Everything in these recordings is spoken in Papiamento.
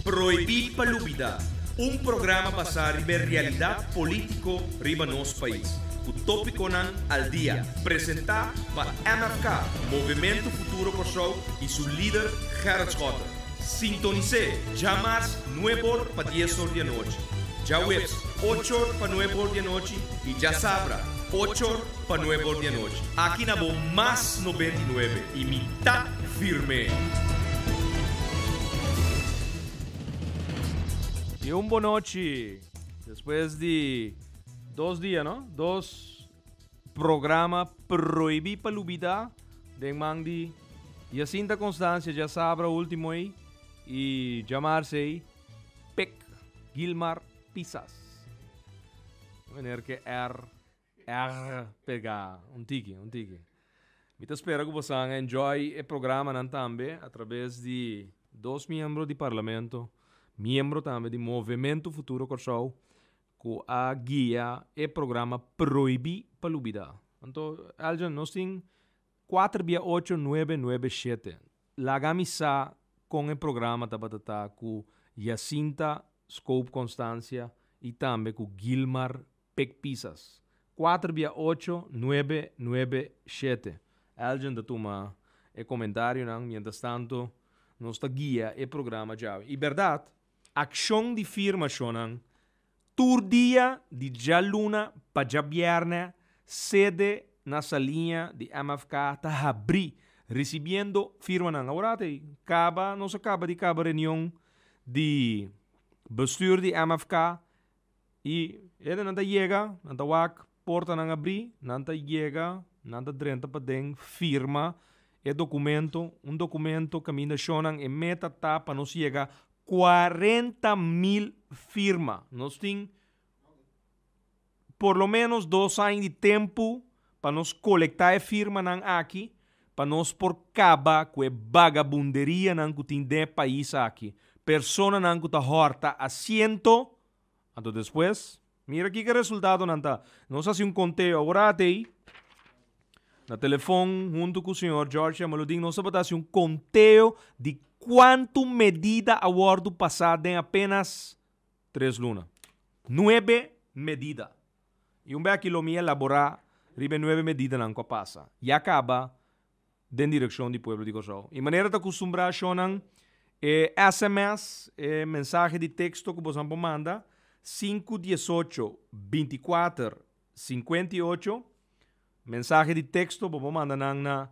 Prohibí pa Lubidá, un programa basá riba e realidat polítiko riba nos pais, ku tópikonan al dia, presentá pa MFK, Movementu Futuro Kòrsou, i su lider Gerrit Schotte. Sintonis'é djamars nueb'or pa dies'or di anochi, djaweps och'or pa nueb'or di anochi i djasabra och'or pa nueb'or di anochi. Aki na bo Mas 99 i mi ta firme! Y un bonochi despues di dos dia no, dos programa prohibi pa lubida den man di Jacinta Constancia djasabra ultimo ey y djamarse ey Pek Gilmar Pisas. Meneer ke R R pega un tiki, un tiki. Mi ta spera ku bosan a enjoy e programanan tambe a traves di dos miembro di Parlamento, miembro tambe di Movementu Futuro Kòrsou ku a guia e programa Prohibí pa Lubidá. Anto, Elgin, nos tin kuater bia ocho nuebe nuebe shete. Laga mi sa kon e programa tabata ta ku Jacinta Scope Constancia i tambe ku Gilmar Pek Pisas. Kuater bia ocho, nuebe, nuebe, shete. Elgin ta tuma e komentarionan mientras tanto nos ta guia e programa djawe. I bèrdat, akshon di firma shonnan tur dia di djaluna pa djabièrnè sede na Saliña di MFK ta habrí risibiendo firmanan. Awor ei kaba nos a kaba di kaba reunion di bestuur di MFK I hende nan ta yega, nan ta wak portanan abrí, nan ta yega, nan ta drenta paden, firma e dokumento, un dokumento kaminda shonnan e meta ta pa nos yega 40.000 firma. Nos tin por lo menos dos aña di tempu pa nos kolektá e firmanan aki, pa nos por kaba ku e bagabunderianan ku tin den e pais aki. Personanan ku ta hòrta asiento, anto despues mira kiko e resultadonan ta. Nos hasi un konteo awor atei na telefon huntu ku señor George Jamaludin, nos tabata hasi un konteo di kuantu medida a wòrdu pasá den apenas tres luna. Nuebe medida. I un bek lo mi elaborá riba e nuebe medidanan ku a pasa ya kaba den direkshon di pueblo di Kòrsou. I manera ta kustumbrá shonnan, e sms, e mensahe di teksto ku bosan por manda, sinku diesocho binti kuater 58, mensahe di teksto bo por manda nan na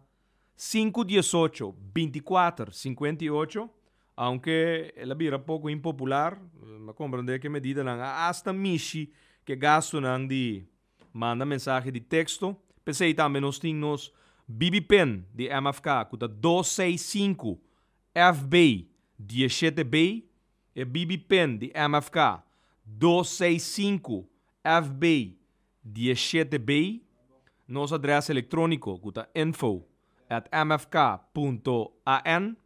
sinku diesocho binti kuater 58, aunke el a bira poko impopular, mi a komprendé ku e medidanan a asta mishi ku e gastunan di manda mensahe di teksto. P'esei tambe nos tin nos BB Pen di MFK ku ta dos seis sinku FB diesshete B. E BB Pen di MFK dos seis sinku FB diesshete B. Nos adrès elektróniko ku ta info at mfk punto an.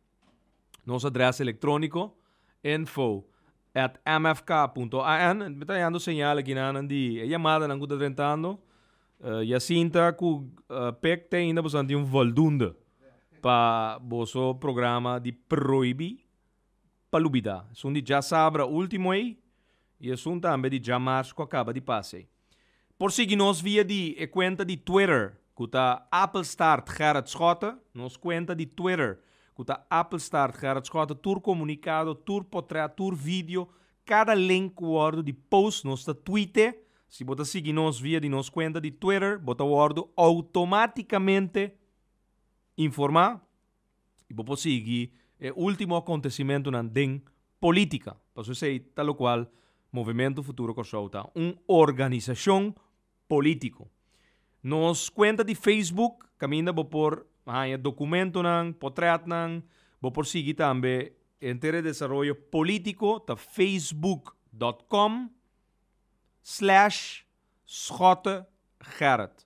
Nos adrès elektróniko info at mfk punto an. Mi ta hallando señal aki nan di e yamadanan ku ta drentando. Jacinta ku Pek te ainda boso tin un voldoende pa boso programa di prohibí pa lubidá. Esun di djasabra último ei i esun tambe di djamars ku a kaba di pasa ei. Por sigui nos via di e kuenta di Twitter ku ta Appelstart Gerrit Schotte, nos kuenta di Twitter ku ta Appelstart Gerrit Schotte, tur komunikado, tur potrèt, tur video, kada link ku wòrdu di post nos ta tweete. Si bo ta sigui nos via di nos kuenta di Twitter bo ta wòrdu outomátikamente informá i bo por sigui e último akontesimentunan den polítika. Pasobra esei ta lokual Movementu Futuro Kòrsou ta, un organisashon polítiko. Nos kuenta di Facebook kaminda bo por haña dokumentonan, potrètnan, bo por sigui tambe henter e desaroyo polítiko ta facebook dot com slash Schotte Gerrit.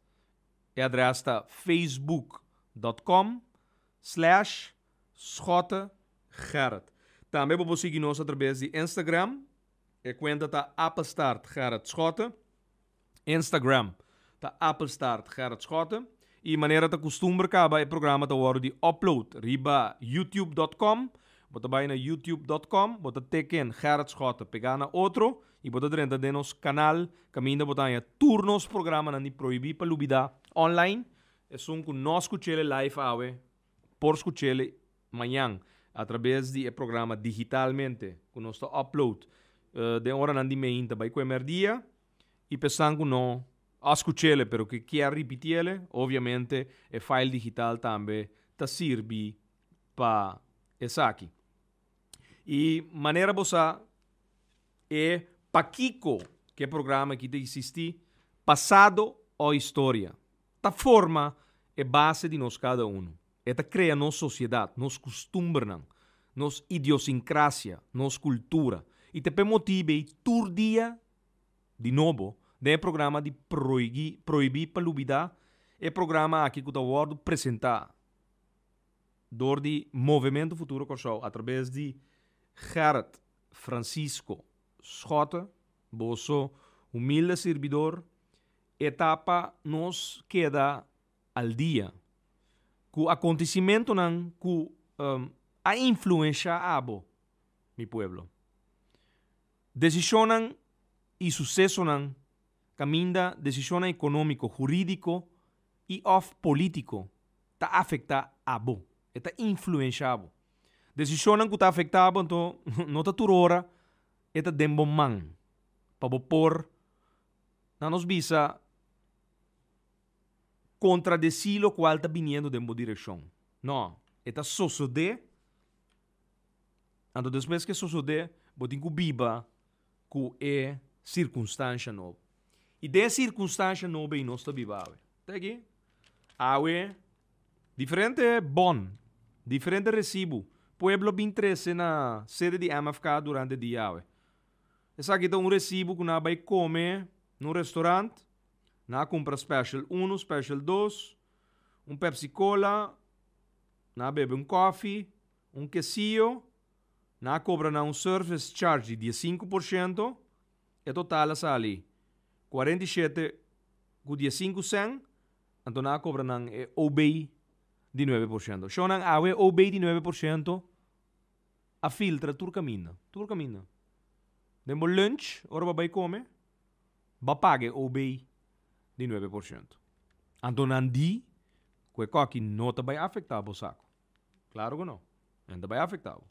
E adrès ta facebook dot com slash Schotte Gerrit. Tambe bo por sigui nos atrabes di Instagram. E kuenta ta Appelstaart Gerrit Schotte. Instagram ta Appelstaart Gerrit Schotte. I manera ta kustumber kaba e programa ta wòrdu di upload riba youtube dot com. Bo ta bai na youtube.com, bo ta teken Gerrit Schotte pegá na otro i bo ta drenta den nos kanal kaminda bo ta haña tur nos programanan di Prohibí pa Lubidá online. Esun ku no skuch'ele live awe por skuch'ele mañan atrabes di e programa digitalmente ku nos ta upload den oranan di meinta bai ku e mèrdia. I p'esan ku no a skuch'ele pero ku kier ripiti'ele, obviamente e file digital tambe ta sirbi pa esaki. I manera bo sa e pakiko ku e programa aki ta eksistí, pasado o historia, ta forma e base di nos kada unu. E ta krea nos sosiedat, nos kustumbernan, nos idiosinkrasia, nos kultura. I ta p'e motibu ei tur dia di nobo den e programa di Prohibí pa Lubidá, e programa aki ku ta wòrdu presentá dor di Movementu Futuro Kòrsou atrabes di Gerrit Francisco Schotte, boso humilde sirbidor, e ta pa nos keda al dia ku akontesimentunan ku a influenshá abo, mi pueblo. Desishonnan i susesonan kaminda desishonnan ekonómiko, hurídiko i òf polítiko ta afektá abo, e ta influenshá bo. Desishonnan ku ta afektá bo anto no ta tur ora e ta den bo man pa bo por, nan nos bisa, kontradesí lokual ta biniendo den bo direkshon. No, e ta sosodé. Anto despues ke sosodé, bo tin ku biba ku e sirkunstansha nobo. I den e sirkunstansha nobo ei nos ta biba awe. Ta aki? Awe, diferente bon, diferente resibu, pueblo bin trese na sede di MFK durante dia awe. Esaki ta un resibu ku nan a bai kome na un restaurant, nan a kumpra special unu, special dos, un Pepsi Cola, nan a bebe un kofi, Un quesillo, nan a cobra nan un service charge di 15%, e total a sali 47 ku 15 cent, anto nan a cobra nan e OB di 9%. Shownan awe OB di 9% a filtra tur caminda, tur caminda. Den bo lunch, ora bo bay come, bo a paga e OB di 9%. Anto nan di cu e coki no ta bay afecta bo saco. Claro cu no. En ta bay afecta bo.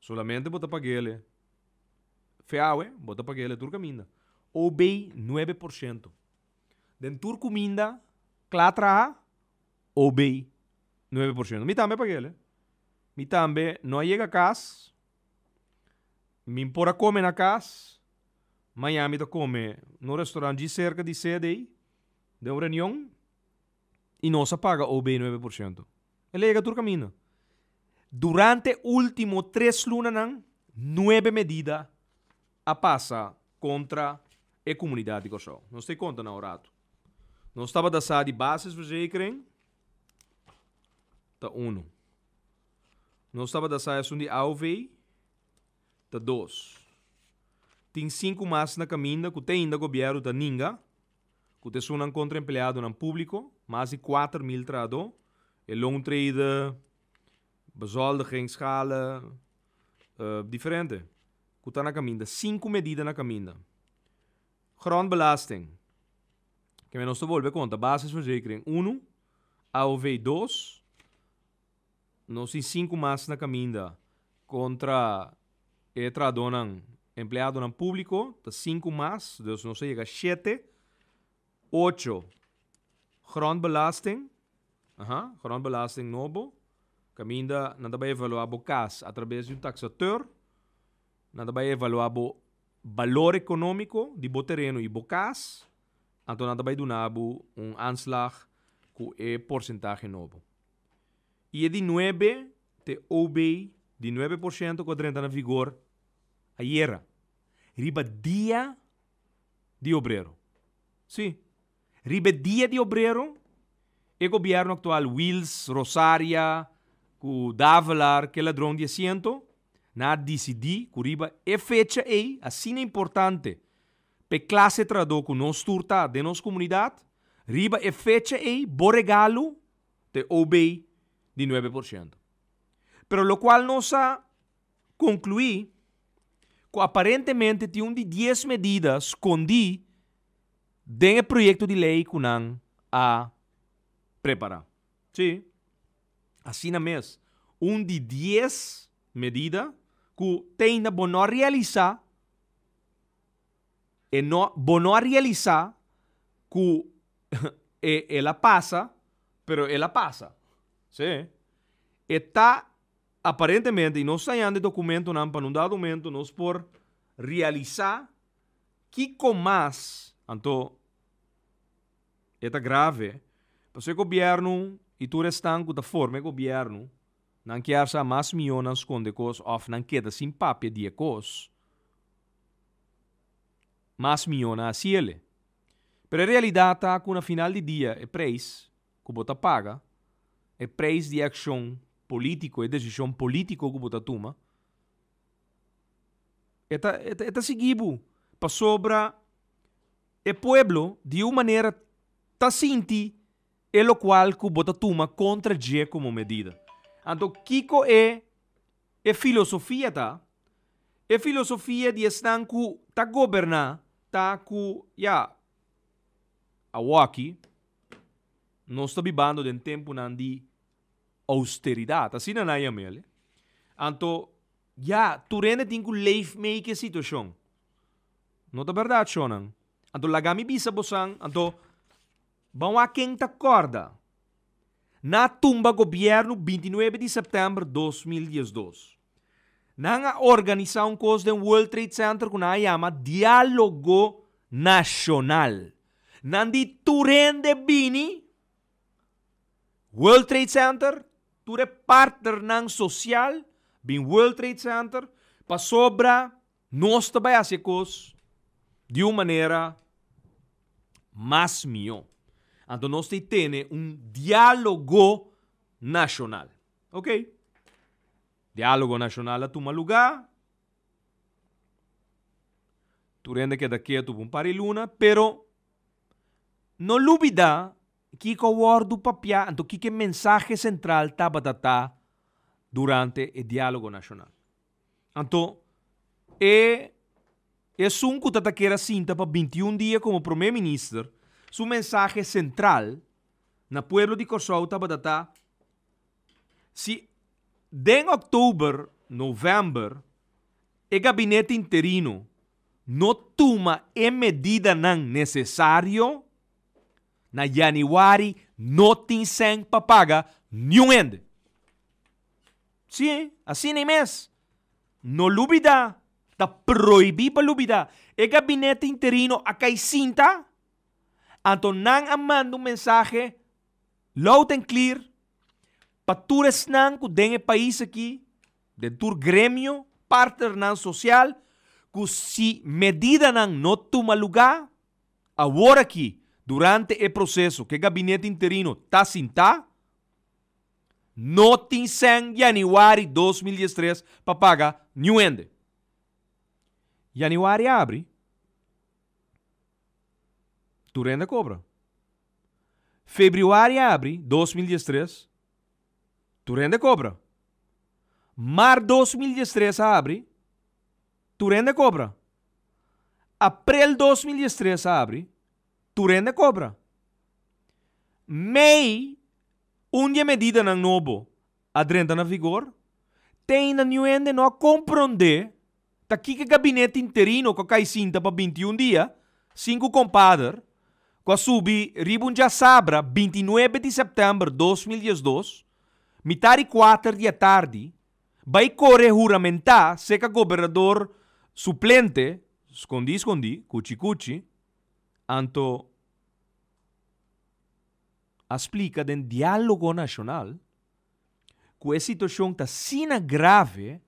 Solamente bo ta pag'ele fe awe, bo ta pag'ele tur caminda. OB 9%. Den tur cuminda cla traha, OB 9%. Mi tambe pag'ele. Mi tambe no a yega cas. Mi por a come na cas. Mañana mi ta come na un restaurant dji cerca di sede ey, den un reunion. I nos a paga OB 9%. El a yega tur kaminda. Durante último tres lunanan, nuebe medida a pasa kontra e komunidat di Kòrsou. Nos ta e konta na un ratu. Nos tabata sa di basisverzekering ta unu. Nos tabata sa esun di AOV ta dos. Tin sinku mas na kaminda ku te ainda gobièrnu ta ninga. Ku ta esunnan kontra empleadonan públiko, mas di 4000 trahadó, e loontrede, bezoldigingsschalen, diferente, ku ta na kaminda. Sinku medida na kaminda. Grondbelasting, ke nos ta bolbe konta, basisverzekering unu, AOV dos, nos tin sinku mas na kaminda kontra e trahadónan, empleadonan públiko, ta sinku mas, dus nos a yega shete. Ocho, grondbelasting, aha, grondbelasting nobo, kaminda nan ta bai evaluá bo kas atrabes di un taksateur, nan ta bai evaluá bo balor ekonómiko di bo tereno i bo kas, anto nan ta bai duna bo un aanslag ku e porsentahe nobo. I e di nuebe te OB di 9% ku a drenta na vigor ayera, riba Dia di Obrero. Sí, riba e Dia di Obrero e gobièrnu aktual Wiels, Rosaria ku Davelaar ku e ladron di asiento nan a disidí ku riba e fecha ei asina importante pa e klase trahadó ku nos tur ta den nos komunidat, riba e fecha ei bo regalo ta e OB di 9%. Pero lokual nos a. konkluí ku aparentemente tin un di dies medida skondí den e proyekto di lei ku nan a prepará. Sí, asina mes, un di dies medida ku te ainda bo no a realisá, e no, bo no a realisá ku e el a pasa, pero el a pasa. Sí. E ta aparentemente, i nos ta hañando e dokumentonan pa na un dado momento nos por realisá kiko mas, anto e ta grave, pasobra e gobièrnu i tur esnan ku ta forma e gobièrnu, nan kier sa mas mihó nan skonde kos òf nan keda sin papia di e kos, mas mihó nan hasi el'e. Pero e realidat ta ku na final di dia e preis ku bo ta paga, e preis di e akshon polítiko, e desishon polítiko ku bo ta tuma, e ta e ta sigui bo pasobra e pueblo di un manera ta sinti e lokual ku bo ta tuma kontra dje komo medida. Anto kiko e e filosofia ta? E filosofia di esnan ku ta goberná ta ku, ya, awoki nos ta bibando den tempunan di ousteridat, asina nan yam'el. Anto, ya, tur hende tin ku leef mee ku e situashon. No ta bèrdat, shonnan? Anto laga mi bisa bosan, anto ban wak ken ta kòrda. Na tumba gobièrnu bintinuebe di sèptèmber 2012. Nan a organisá un kos den World Trade Center ku nan a yama Diálogo Nashonal. Nan di tur hende bini World Trade Center, tur e partnernan sosial bin World Trade Center pasobra nos ta bai hasi e kos di un manera mas mihó. Anto nos ta tene un diálogo nashonal. Ok. Diálogo nashonal a tuma lugá. Tur hende keda ketu pa un par di luna, pero no lubidá kiko a wòrdu papiá, anto kiko e mensahe sentral tabata ta durante e diálogo nashonal. Anto, e esun ku ta ta keda sinta pa 21 dia komo promé minister, su mensahe sentral na pueblo di Kòrsou tabata ta, si den òktober, novèmber, e gabinete interino no tuma e medidanan nesesario, na yanüari no tin sèn pa paga niun hende. Sí, asina ei mes. No lubidá, ta prohibí pa lubidá. E gabinete interino a kai sinta, anto nan a manda un mensahe loud and clear pa tur esnan ku den e pais aki, den tur gremio, partnernan sosial, ku si medidanan no tuma lugá, awor aki, durante e proseso ku e gabinete interino ta sintá, No tin sèn yanüari 2013 pa paga niun hende. Yanüari a abri, tur hende a kobra. Febrüari a abri 2013, tur hende a kobra. Mart 2013 a abri, tur hende a kobra. Aprel 2013 a abri, tur hende a kobra. Mei Un di e medidanan nobo a drenta na vigor, te ainda niun hende no a komprondé ta kiko e gabinete interino ku a kai sinta pa 21 dia sin ku kompader ku a subi riba un djasabra 29 di sèptèmber 2012 mitar di kuater di atardi bai kore huramentá seka gobernador suplente skondí skondí, kuchi kuchi, anto. A splika den Diálogo Nashonal ku e situashon ta asina grave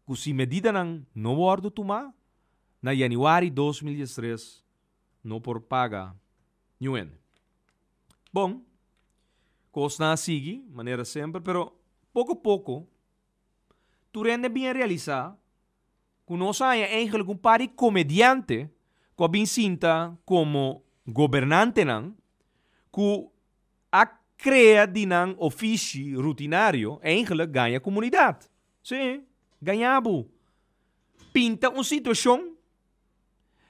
ku si medidanan no wòrdu tumá, na yanüari 2013 no por paga niun hende. Bon, kosnan a sigui manera semper, pero poko poko tur hende a bin a realisá ku nos a haña eigenlijk un par di komediante ku a bin sinta komo gobernantenan ku a krea di nan ofishi rutinario eigenlijk gaña komunidat. Sí. Gaña bo. Pinta un situashon,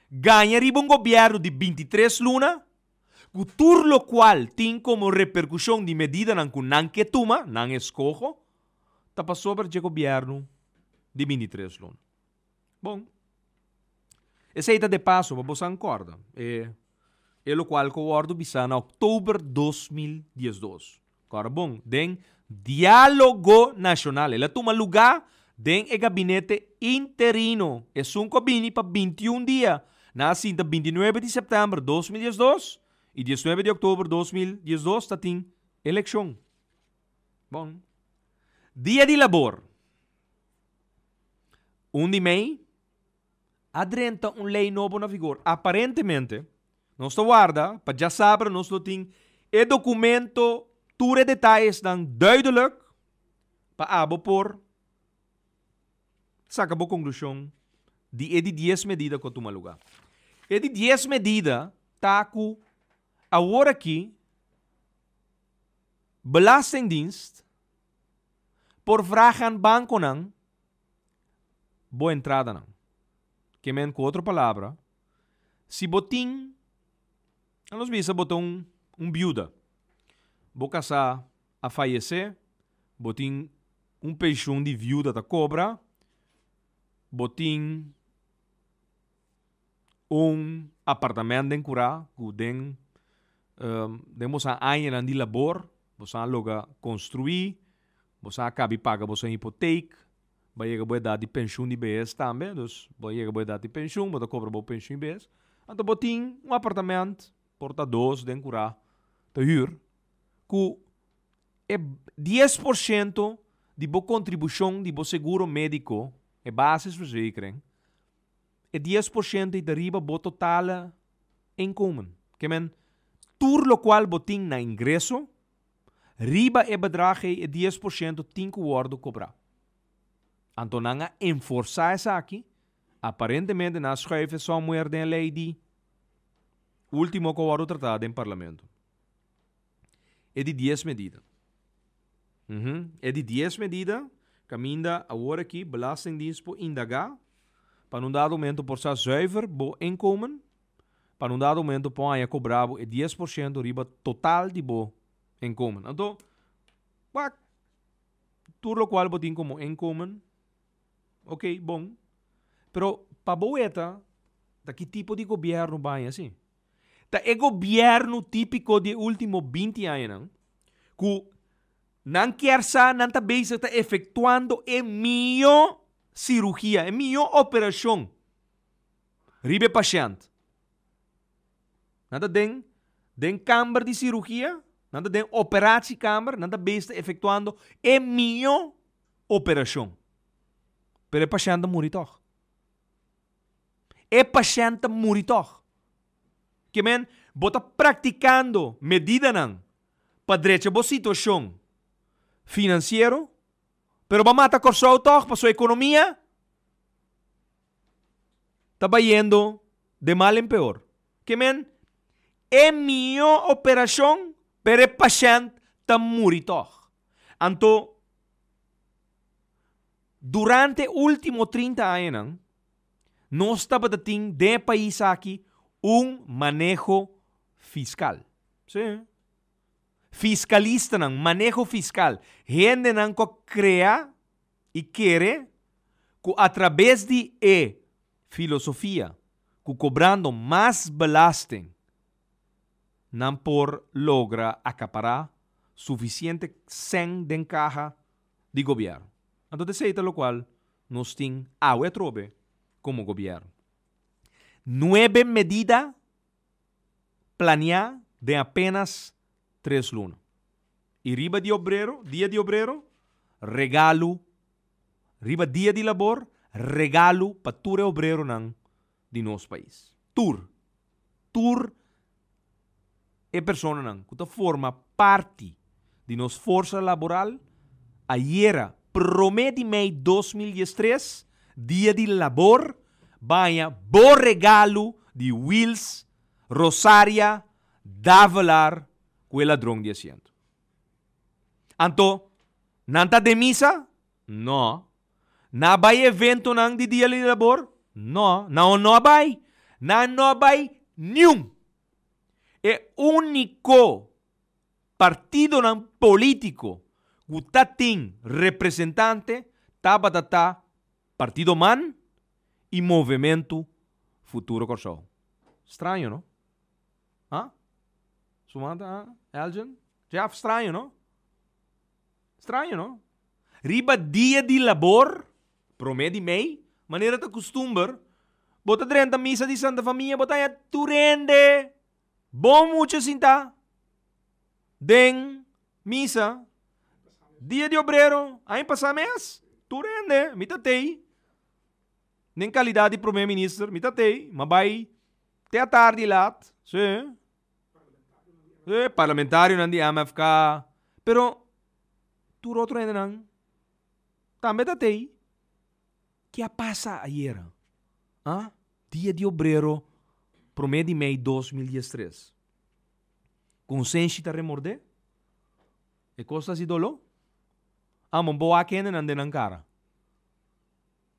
gaña riba un gobièrnu di bintitres luna, ku tur lokual tin komo reperkushon di medidanan ku nan ke tuma, nan eskoho, ta pasobra dje gobièrnu di bintitres luna. Bon. Esei ta de paso pa boso a kòrda e e lokual ku wòrdu bisá na òktober 2012. Kòrda bon, den Diálogo Nashonal. El a tuma lugá den e gabinete interino, esun ku a bini pa 21 dia. Nan a sinta 29 di sèptèmber 2012 i 19 di òktober 2012 ta tin elekshon. Bon. Dia di Labor. Un di mei a drenta un lei nobo na vigor. Aparentemente, nos ta warda pa djasabra nos lo tin e documento, tur e detayesnan duidelijk pa abo por saca bo conclusion di e di dies medida cu a tuma lugar. E di dies medida ta cu awor aki Belastingdienst por vraag aan banconan bo entradanan. Ke men ku otro palabra, si bo tin, a nos bisa bo ta un un biuda, bo kasá a fayesé, bo tin un penshun di viuda ta kobra, bo tin un apartamento den kurá ku den den boso añanan di labor boso a logra konstruí, boso a kabi paga boso hipoteek, bo a yega bo edat di penshun di behes tambe, dus bo a yega bo edat di penshun, bo ta kobra bo penshun di behes, anto bo tin un apartamento por ta dos den kurá ta hür ku e 10% di bo kontribushon di bo seguro médiko, e basisverzekering, E 10% ei ta riba bo totale inkomen. Ke men, tur lokual bo tin na ingreso, riba e bedrag ei e 10% tin ku wòrdu kobrá. Anto nan a enforsá esaki, aparentemente nan a schuif e somewhere den e lei di último ku a wòrdu tratá den parlamento. E di dies medida. E di dies medida kaminda awor aki Belastingdienst por indagá pa nun dado momento por sa zuiver bo inkomen, pa nun dado momento por haña kobra bo e 10% riba total di bo inkomen. Anto, wak, tur lokual bo tin komo inkomen, ok, bon, pero pa bo weta ta ki tipo di gobièrnu bo haña si? Ta e gobièrnu típiko di e último 20 añanan ku nan kier sa nan ta bezig ta efektuando e mihó sirugia, e mihó operashon riba e pashènt. Nan ta den den kamber di sirugia, nan ta den operatiekamber, nan ta bezig ta efektuando e mihó operashon. Pero e pashènt ta muri tòg. E pashènt ta muri tòg. Ke men, bo ta praktikando medidanan pa drecha bo situashon finansiero, pero bo a mata Kòrsou tòg pasobra ekonomia ta bayendo de mal en peor. Ke men, e mihó operashon, pero e pashènt ta muri tòg. Anto, Durante e último 30 añanan, nos tabata tin den e pais aki un maneho fiskal. Sí. Fiskalistanan, maneho fiskal, hendenan ku a krea i kere ku atrabes di e filosofia ku kobrando mas belasting nan por logra akapará sufisiente sèn den kaha di gobièrnu. Anto ta esei ta lokual nos tin awe atrobe komo gobièrnu. Nuebe medida planiá den apenas tres luna. I riba di obrero, dia di obrero, regalu, riba dia di labor, regalu pa tur e obreronan di nos pais. Tur, tur e personanan ku ta forma parti di nos forsa laboral ayera promé di mei 2013, dia di labor, baña bo regalu di Wiels, Rosaria, Davelaar ku e ladron di asiento. Anto, nan ta den misa? No. Nan a bai eventonan di Dia di Labor? No, nan no a bai. Nan no a bai niun. E úniko partidonan polítiko ku ta tin representante tabata ta Partido man i Movementu Futuro Kòrsou. Straño, no? Ha? Sumanta, ha? Elgin? Jeff, straño, no? Straño, no? Riba Dia di Labor, promé di mei, manera ta kustumber, bo ta drenta misa di Santa Famia, bo ta haña tur hende bon mucha sintá den misa. Dia di Obrero, aña pasá mes, tur hende, mi ta tei, den kalidat di promé minister, mi ta tei, m'a bai te atardi lat, sí. E parlamentarionan di MFK, pero tur otro hendenan tambe ta tei. Ke a pasa ayera? Ah, Dia di Obrero, promé di mei 2013. Konsenshi ta remordé? E kos ta hasi doló? Ah, bon por wak hendenan den nan kara.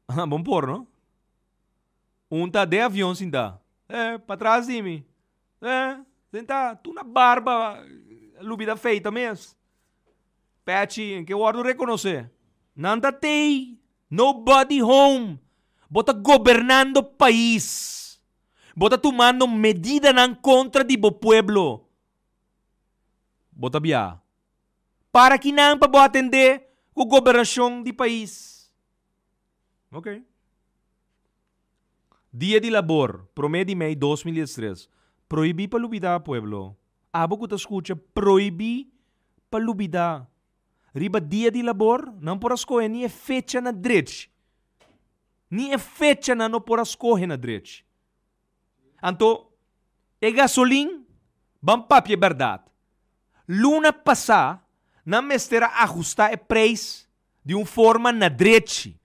Ah, bon por, no? Un ta den avion sintá. Eh, patras di mi. Eh, sintá. Tur na barba lubida feita mes. Pechi, en ke wòrdu rekonosé. Nan ta tei. Nobody home. Bo ta gobernando pais. Bo ta tumando medidanan kontra di bo pueblo. Bo ta bia. Para kinan pa bo atendé ku gobernashon di pais? Ok. Dia di Labor, promé di mei 2013. Prohibí pa lubidá, pueblo. Abo ku ta skucha, prohibí pa lubidá. Riba Dia di Labor, nan por a skohe ni e fecha na drech. Ni e fecha nan no por a skohe na drech. Anto, e gasolin, ban papia e bèrdat. Luna pasá, nan mester a ahustá e preis di un forma na drechi.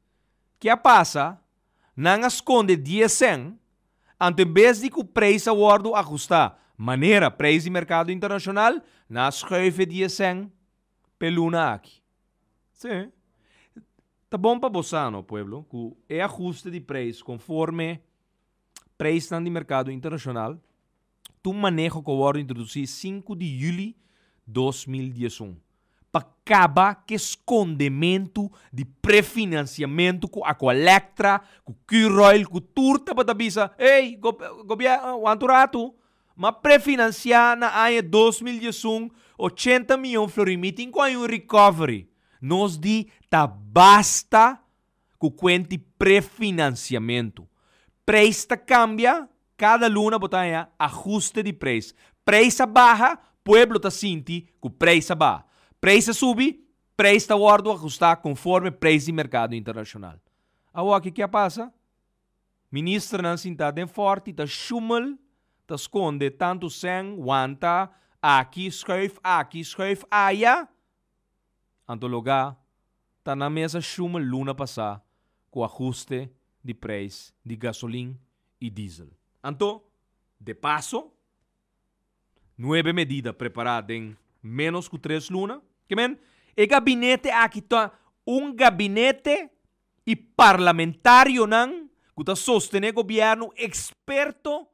Ke a pasa? Nan a skonde dies sèn, anto en bes di ku preis a wòrdu ahustá manera preis di merkado internashonal, nan a skùif e dies sèn p'e luna aki. Sí. Ta bon pa bo sa, no, pueblo, ku e ahuste di preis konforme preisnan di merkado internashonal ta un maneho ku a wòrdu introdusí sinku di yüli 2011 pa kaba ku e skondementu di prefinansiamentu ku Aqualectra, ku Curoil, ku tur tabata bisa, Ey, gobièrnu, wanta un ratu, m'a prefinansiá na aña 2011 ochenta mion florin, mi tin ku haña un recovery. Nos di ta basta ku kuenti prefinansiamentu. Preis ta kambia, kada luna bo ta haña ahuste di preis. Preis a baha, pueblo ta sinti ku preis a baha. Preis a subi, preis ta wòrdu ahustá konforme preis di merkado internashonal. Awor aki ke a pasa? Ministernan sintá den fòrti ta shumel, ta skonde tantu sèn, wanta, aki, skùif aki, skùif aya. Anto logá ta na mesa shumel luna pasá ku ahuste di preis di gasolin i diesel. Anto, de paso, nuebe medida prepará den ménos ku tres luna. Ke men, e gabinete aki ta un gabinete i parlamentarionan ku ta sostené gobièrnu eksperto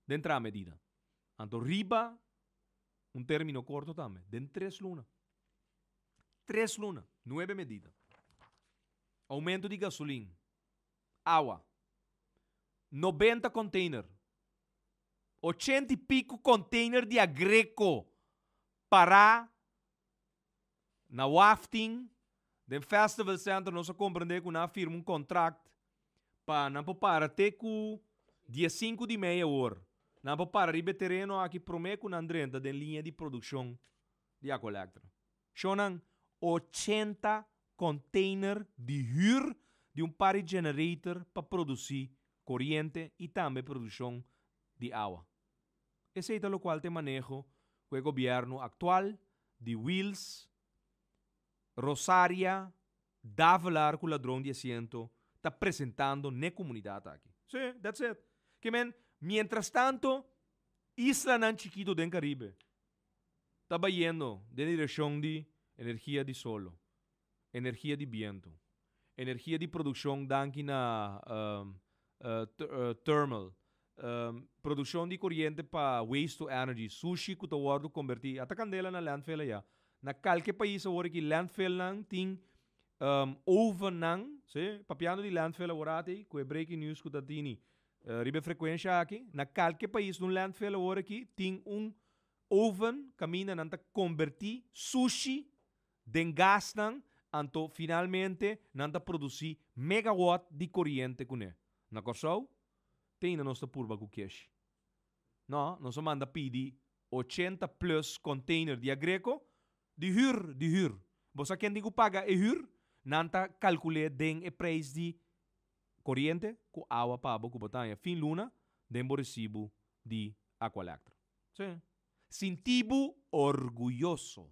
den traha medida. Anto riba un término korto tambe, den tres luna. Tres luna, nuebe medida. Oumento di gasolin, awa, 90 container, 80 i pico container di Aggreko pará na wafting den Festival Center. Nos a comprende cu nan a firma un contract pa nan por para te cu 15 di mei awor. Nan por para riba e tereno aki prome cu nan drenta den liña di produccion di Aqualectra. Shownan, 80 container di huur di un par di generator pa produci coriente y tambe produccion di awa. Esey ta locual ta e maneho cu e gobierno actual di Wiels, Rosaria, Davelaar cu ladron di asiento ta presentando n'e comunidad aki. Sí, that's it. Ke men, mientras tanto, islanan chikito den Caribe ta bayendo den direccion di energia di solo, energia di biento, Energia di produkshon danki na thermal. Produkshon di koriente pa waste to energy, sushi ku ta wòrdu kombertí, ata kandela na landfill ayá. Na kalke pais awor aki landfillnan tin ovennan, si, papiando di landfill awor ati ku e breaking news ku ta tini riba e frekuensha aki, na kalke pais un landfill awor aki tin un oven kaminda nan ta kombertí sushi den gasnan, anto finalmente nan ta produsí megawatt di koriente kuné. Na Kòrsou te ainda nos ta purba ku kesh. No, nos a manda pidi 80 plus container di Aggreko di hür, di hür. Bo sa ken tin ku paga e hür? Nan ta kalkul'é den e preis di koriente ku awa pa bo ku bo ta haña fin luna den bo resibu di Aqualectra. Sí. Sinti bo orguyoso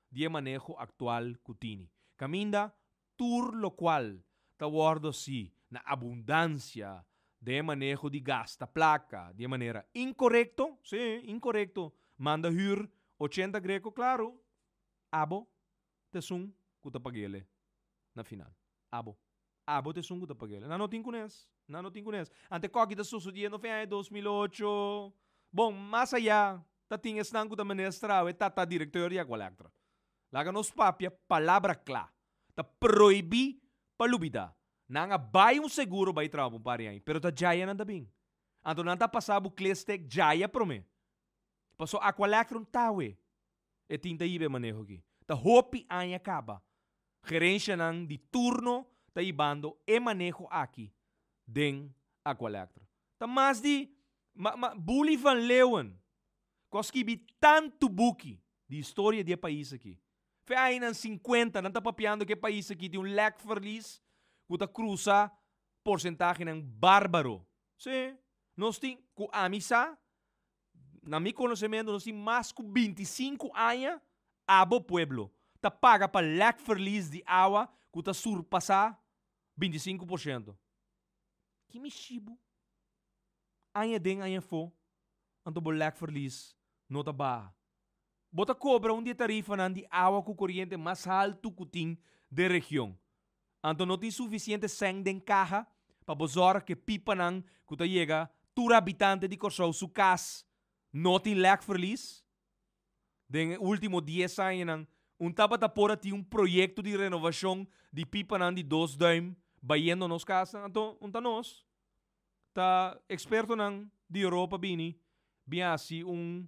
di e maneho aktual ku tini. Kaminda tur lokual ta wòrdu hasi na abundansia den e maneho di gasta plaka di e manera inkorekto, sí, inkorekto, manda hür 80 greko, klaru, abo ta esun ku ta pag'ele na final. Abo. Abo ta esun ku ta pag'ele. Nan no tin kunes. Nan no tin kunes. Ante koki ta sosodiendo fin aña 2008. Bon, mas ayá ta tin esnan ku ta minister awe ta ta direkteur di Aqualectra. Laga nos papia palabra kla. Ta prohibí pa lubidá. Nan a bai un seguro bai traha pa un par di aña, pero ta djaya nan ta bin. Anto nan ta pasa bo klestek djaya promé. Paso Aqualectron tawe e tin ta hiba e maneho aki. Ta hopi aña kaba gerenshanan di turno ta hibando e maneho aki den Aqualectra. Ta mas di ma ma Bully van Leeuwen ku a skibi tantu buki di historia di e pais aki. Fe añanan 50 nan ta papiando ku e pais aki tin un lekverlies ku ta krusa porsentahenan bárbaro. Sí, nos tin, ku ami sa, na mi konosementu nos tin mas ku 25 aña abo pueblo ta paga pa lekverlies di awa ku ta surpasá 25%. Ki mishibu? Aña den aña afó, anto bo lekverlies no ta baha. Bo ta kobra un di e tarifanan di awa ku koriente mas haltu ku tin den region. Anto no tin sufisiente sèn den kaha pa bo zòrg ku e pipanan ku ta yega tur habitante di Kòrsou su kas no tin lèkverlies. Den e último dies añanan un tabata por a tin un proyekto di renovashon di pipanan di dos dùim bayendo nos kasnan. Anto un ta nos ta ekspertonan di Europa bini bin hasi un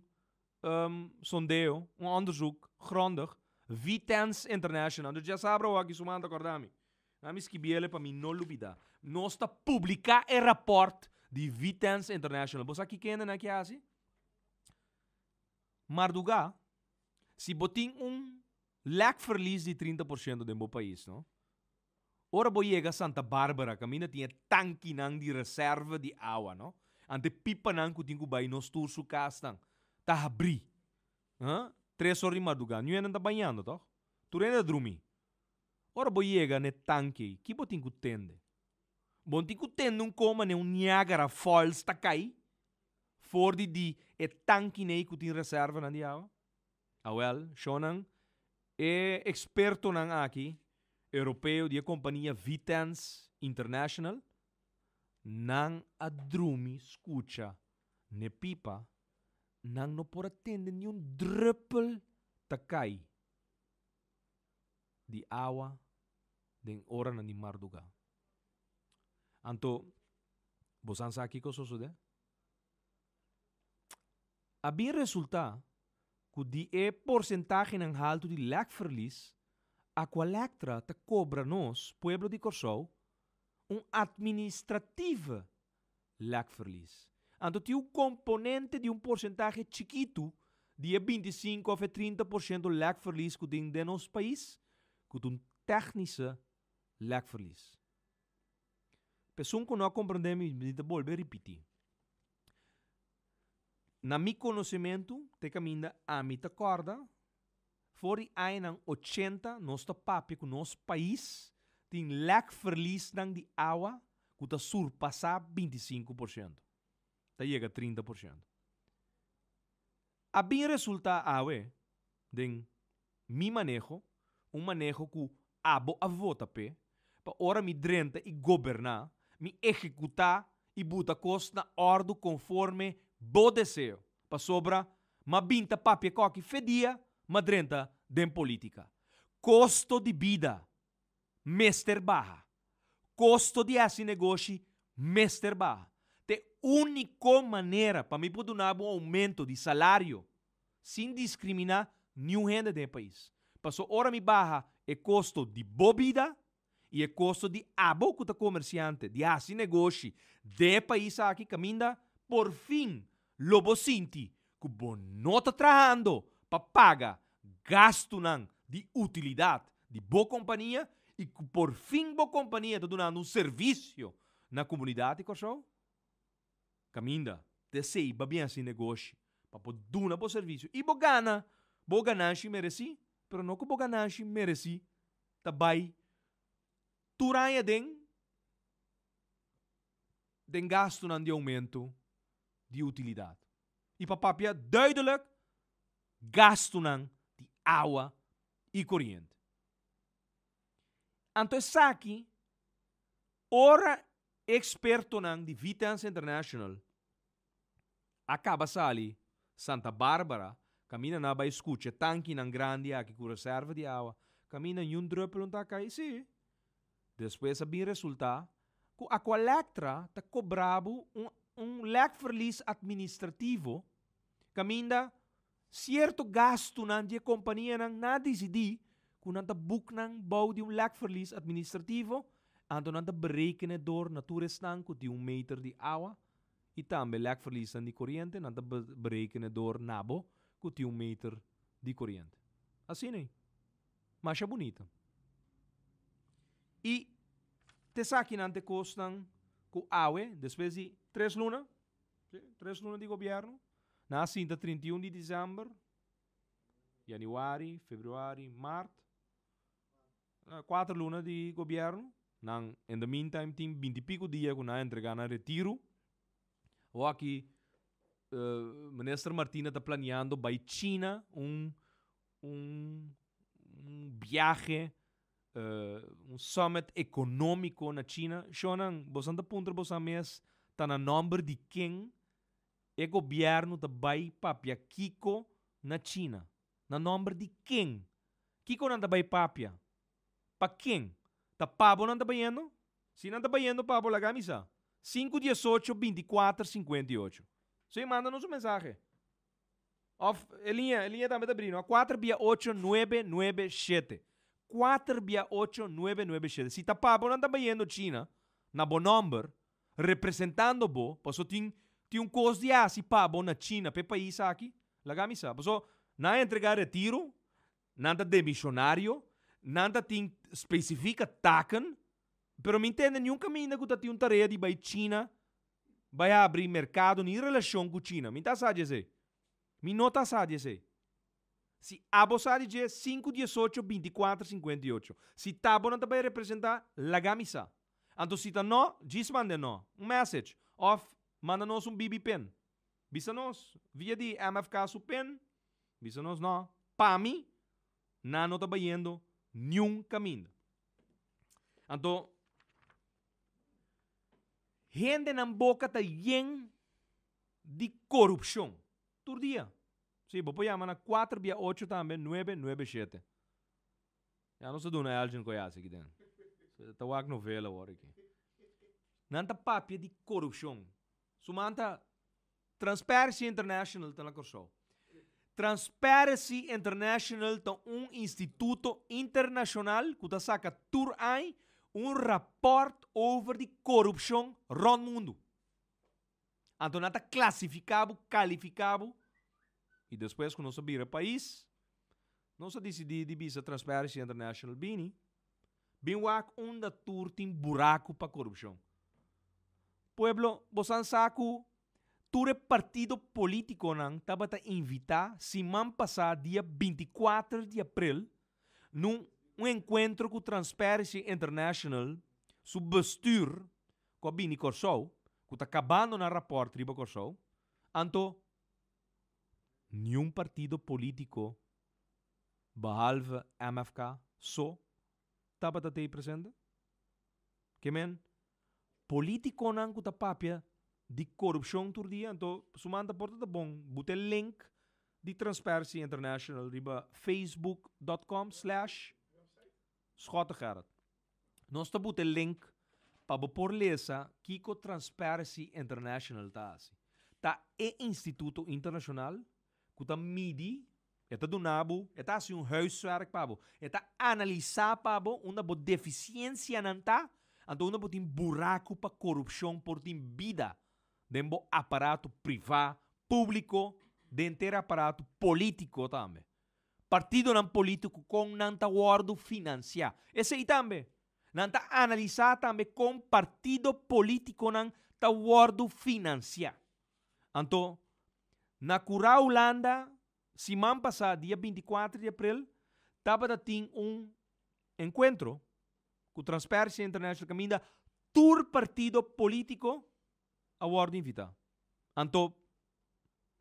sondeo, un onderzoek grondig, Vitens International. Dus djasabra awor su man ta korda mi. Na mi skibiele pa mi no lubida. Nos ta publiká e rapòrt di Vitens International. Bo sa ki kende nan ke hasi? Mardugá, si bo tin un lekverlies di 30% den bo pais, no? Ora bo yega Santa Barbara kaminda tin e tankinan di reserva di awa, no? Ante pipanan ku tin ku bai nos tur su kasnan ta habrí. Huh? Tres or di mardugá. Niun hende ta bañando, tòg? Tur hende ta drumí. Ora bo yega n'e tanki ei, ki bo tin ku tende? Bo no tin ku tende un koma n'e un Niagara Falls ta kai for di di e tankinan ei ku tin reservanan di awa? Awel, shonnan, e ekspertonan aki, europeo di e kompania Vitens International, nan a drumi skucha n'e pipa, nan no por a tende niun drùpel ta kai di awa den oranan di mardugá. Anto, bosan sa kiko sosodé? A bin resultá ku di e porsentahenan haltu di lèkverlies, Aqualectra ta kobra nos, pueblo di Kòrsou, un administratieve lèkverlies. Anto tin un komponente di un porsentahe chikitu di e 25 òf e 30% lèkverlies ku tin den nos pais ku ta un tèknische lèkverlies. P'esun ku no a komprendé mi, mi ta bolbe ripití. Na mi konosementu te kaminda ami ta kòrda, for di añanan 80 nos ta papia ku nos pais tin lèkverliesnan di awa ku ta surpasá 25%, ta yega 30%. A bin resultá awe den mi maneho, un maneho ku abo a vota p'e, pa ora mi drenta i goberná, mi ehekutá i buta kos na òrdu konforme bo deseo, pasobra m'a bin ta papia kòki fe dia m'a drenta den polítika. Kosto di bida mester baha. Kosto di hasi negoshi mester baha. Ta e úniko manera pa mi por duna bo un oumento di salario sin diskriminá niun hende den e pais. Paso ora mi baha e kosto di bo bida i e kosto di abo ku ta komersiante di hasi negoshi den e pais aki kaminda porfin lo bo sinti ku bo no ta trahando pa paga gastunan di utilidat di bo kompania i ku porfin bo kompania ta dunando un servisio na komunidat di Kòrsou. Kaminda ta esei ba bin hasi negoshi pa bo duna bo servisio i bo gana bo gananshi meresí, pero no ku bo gananshi meresí ta bai tur aña den den gastunan di oumento di utilidat. I pa papia duidelijk, gastunan di awa i koriente. Anto esaki ora Expertonan di Vitens International a caba sali Santa Barbara caminda nan a bay scucha e tankinan grandi aki cu reserva di awa caminda niun druppel no ta cay. Si. Despues a bin resulta cu Aqualectra ta cobra bo un un lekverlies administrativo caminda cierto gastunan di e companianan nan a dicidi cu nan ta boek nan bou di un lekverlies administrativo, anto nan ta berekene door na tur esnan cu tin un meter di awa y tambe lekverliesnan di coriente nan ta berekene door na bo cu tin un meter di coriente. Asina ei. Masha bunita. Y t'esakinan t'e cosnan cu awe, despues di tres luna, Sí, tres luna di gobierno. Nan a sinta 31 di december, januari, februari, maart. Cuater luna di gobierno. Nan, in the meantime, tin binti pico dia cu nan a entrega nan retiro. Awor aki, minister Martina ta planeando bay China un, un, un biahe, un summit economico na China. Shownan, bosan ta puntra bosan mes ta na nomber di ken e gobierno ta bay papia kico na China? Na nomber di ken? Kico nan ta bay papia? Pa ken? Ta pabo nan ta bayendo? Si nan ta bayendo pabo laga mi sa. Sinku diesocho binticuater sinkuenta i ocho. Si, manda nos un mensahe. Of e liña, e liña tambe ta bri, no? Kuater bia ocho nuebe nuebe shete. Kuater bia ocho nuebe nuebe shete. Si ta pa bo nan ta bayendo China, na bo nòmber, representando bo, paso tin tin un kos di hasi pa bo na China, pa e pais aki, laga mi sa. Paso nan a entrega retiro, nan ta demishonario, nan ta tin spesifika taken, pero mi ntende niun kaminda ku ta tin un tarea di bai China bai habri merkado ni relashon ku China. Mi ta sa di esei. Mi no ta sa di esei. Si abo sa di dje, sinku diesocho bintikuater sinkuenta i ocho. Si ta bo nan ta bai representá, laga mi sa. Anto si ta no, djis manda e no. Un message. Òf manda nos un BB pin. Bisa nos via di MFK su pin. Bisa nos no. Pa mi, nan no ta bayendo niun kaminda. Anto. Hendenan boka ta yen di korupshon. Tur dia. Sí, bo por yama na kuater bia ocho tambe, nuebe, nuebe, shete. Ya nos ta duna Elgin koe hasi aki den. Ta wak novela awor aki. Nan ta papia di korupshon. Suman ta Transparency International ta na Kòrsou. Transparency International ta un instituto internashonal ku ta saka tur aña un rapòrt over di korupshon rònt mundu. Anto nan ta klasifiká bo, kalifiká bo i despues ku nos a bira pais, nos a disidí di bisa Transparency International bini, bin wak unda tur tin buraku pa korupshon. Pueblo, bosan sa ku tur e partido politikonan tabata invitá siman pasá dia 24 di aprel nun un enkuentro ku Transparency International su bestuur ku a bini Kòrsou, ku ta kabando nan rapòrt riba Kòrsou, anto niun partido politiko behalve MFK so tabata tei presente? Ke men, polítikonan ku ta papia di korupshon tur dia, anto su man ta por ta bon buta e link di Transparency International riba facebook.com slash Schottegerrit. Nos ta buta e link pa bo por lesa kiko Transparency International ta hasi. Ta e instituto internashonal ku ta midi, e ta duna bo, e ta hasi un huiswerk pa bo, e ta analisá pa bo unda bo defisiensianan ta, anto unda bo tin buraku pa korupshon por tin bida den bo aparato privá, públiko, den ter aparato polítiko tambe. Partidonan polítiko kon nan ta wòrdu finansiá. Esei tambe. Nan ta analisá tambe kon partido polítikonan ta wòrdu finansiá. Anto, na Curá Hulanda, siman pasá dia 24 di aprel, tabata tin un enkuentro ku Transparency International kaminda tur partido polítiko a wòrdu invitá. Anto,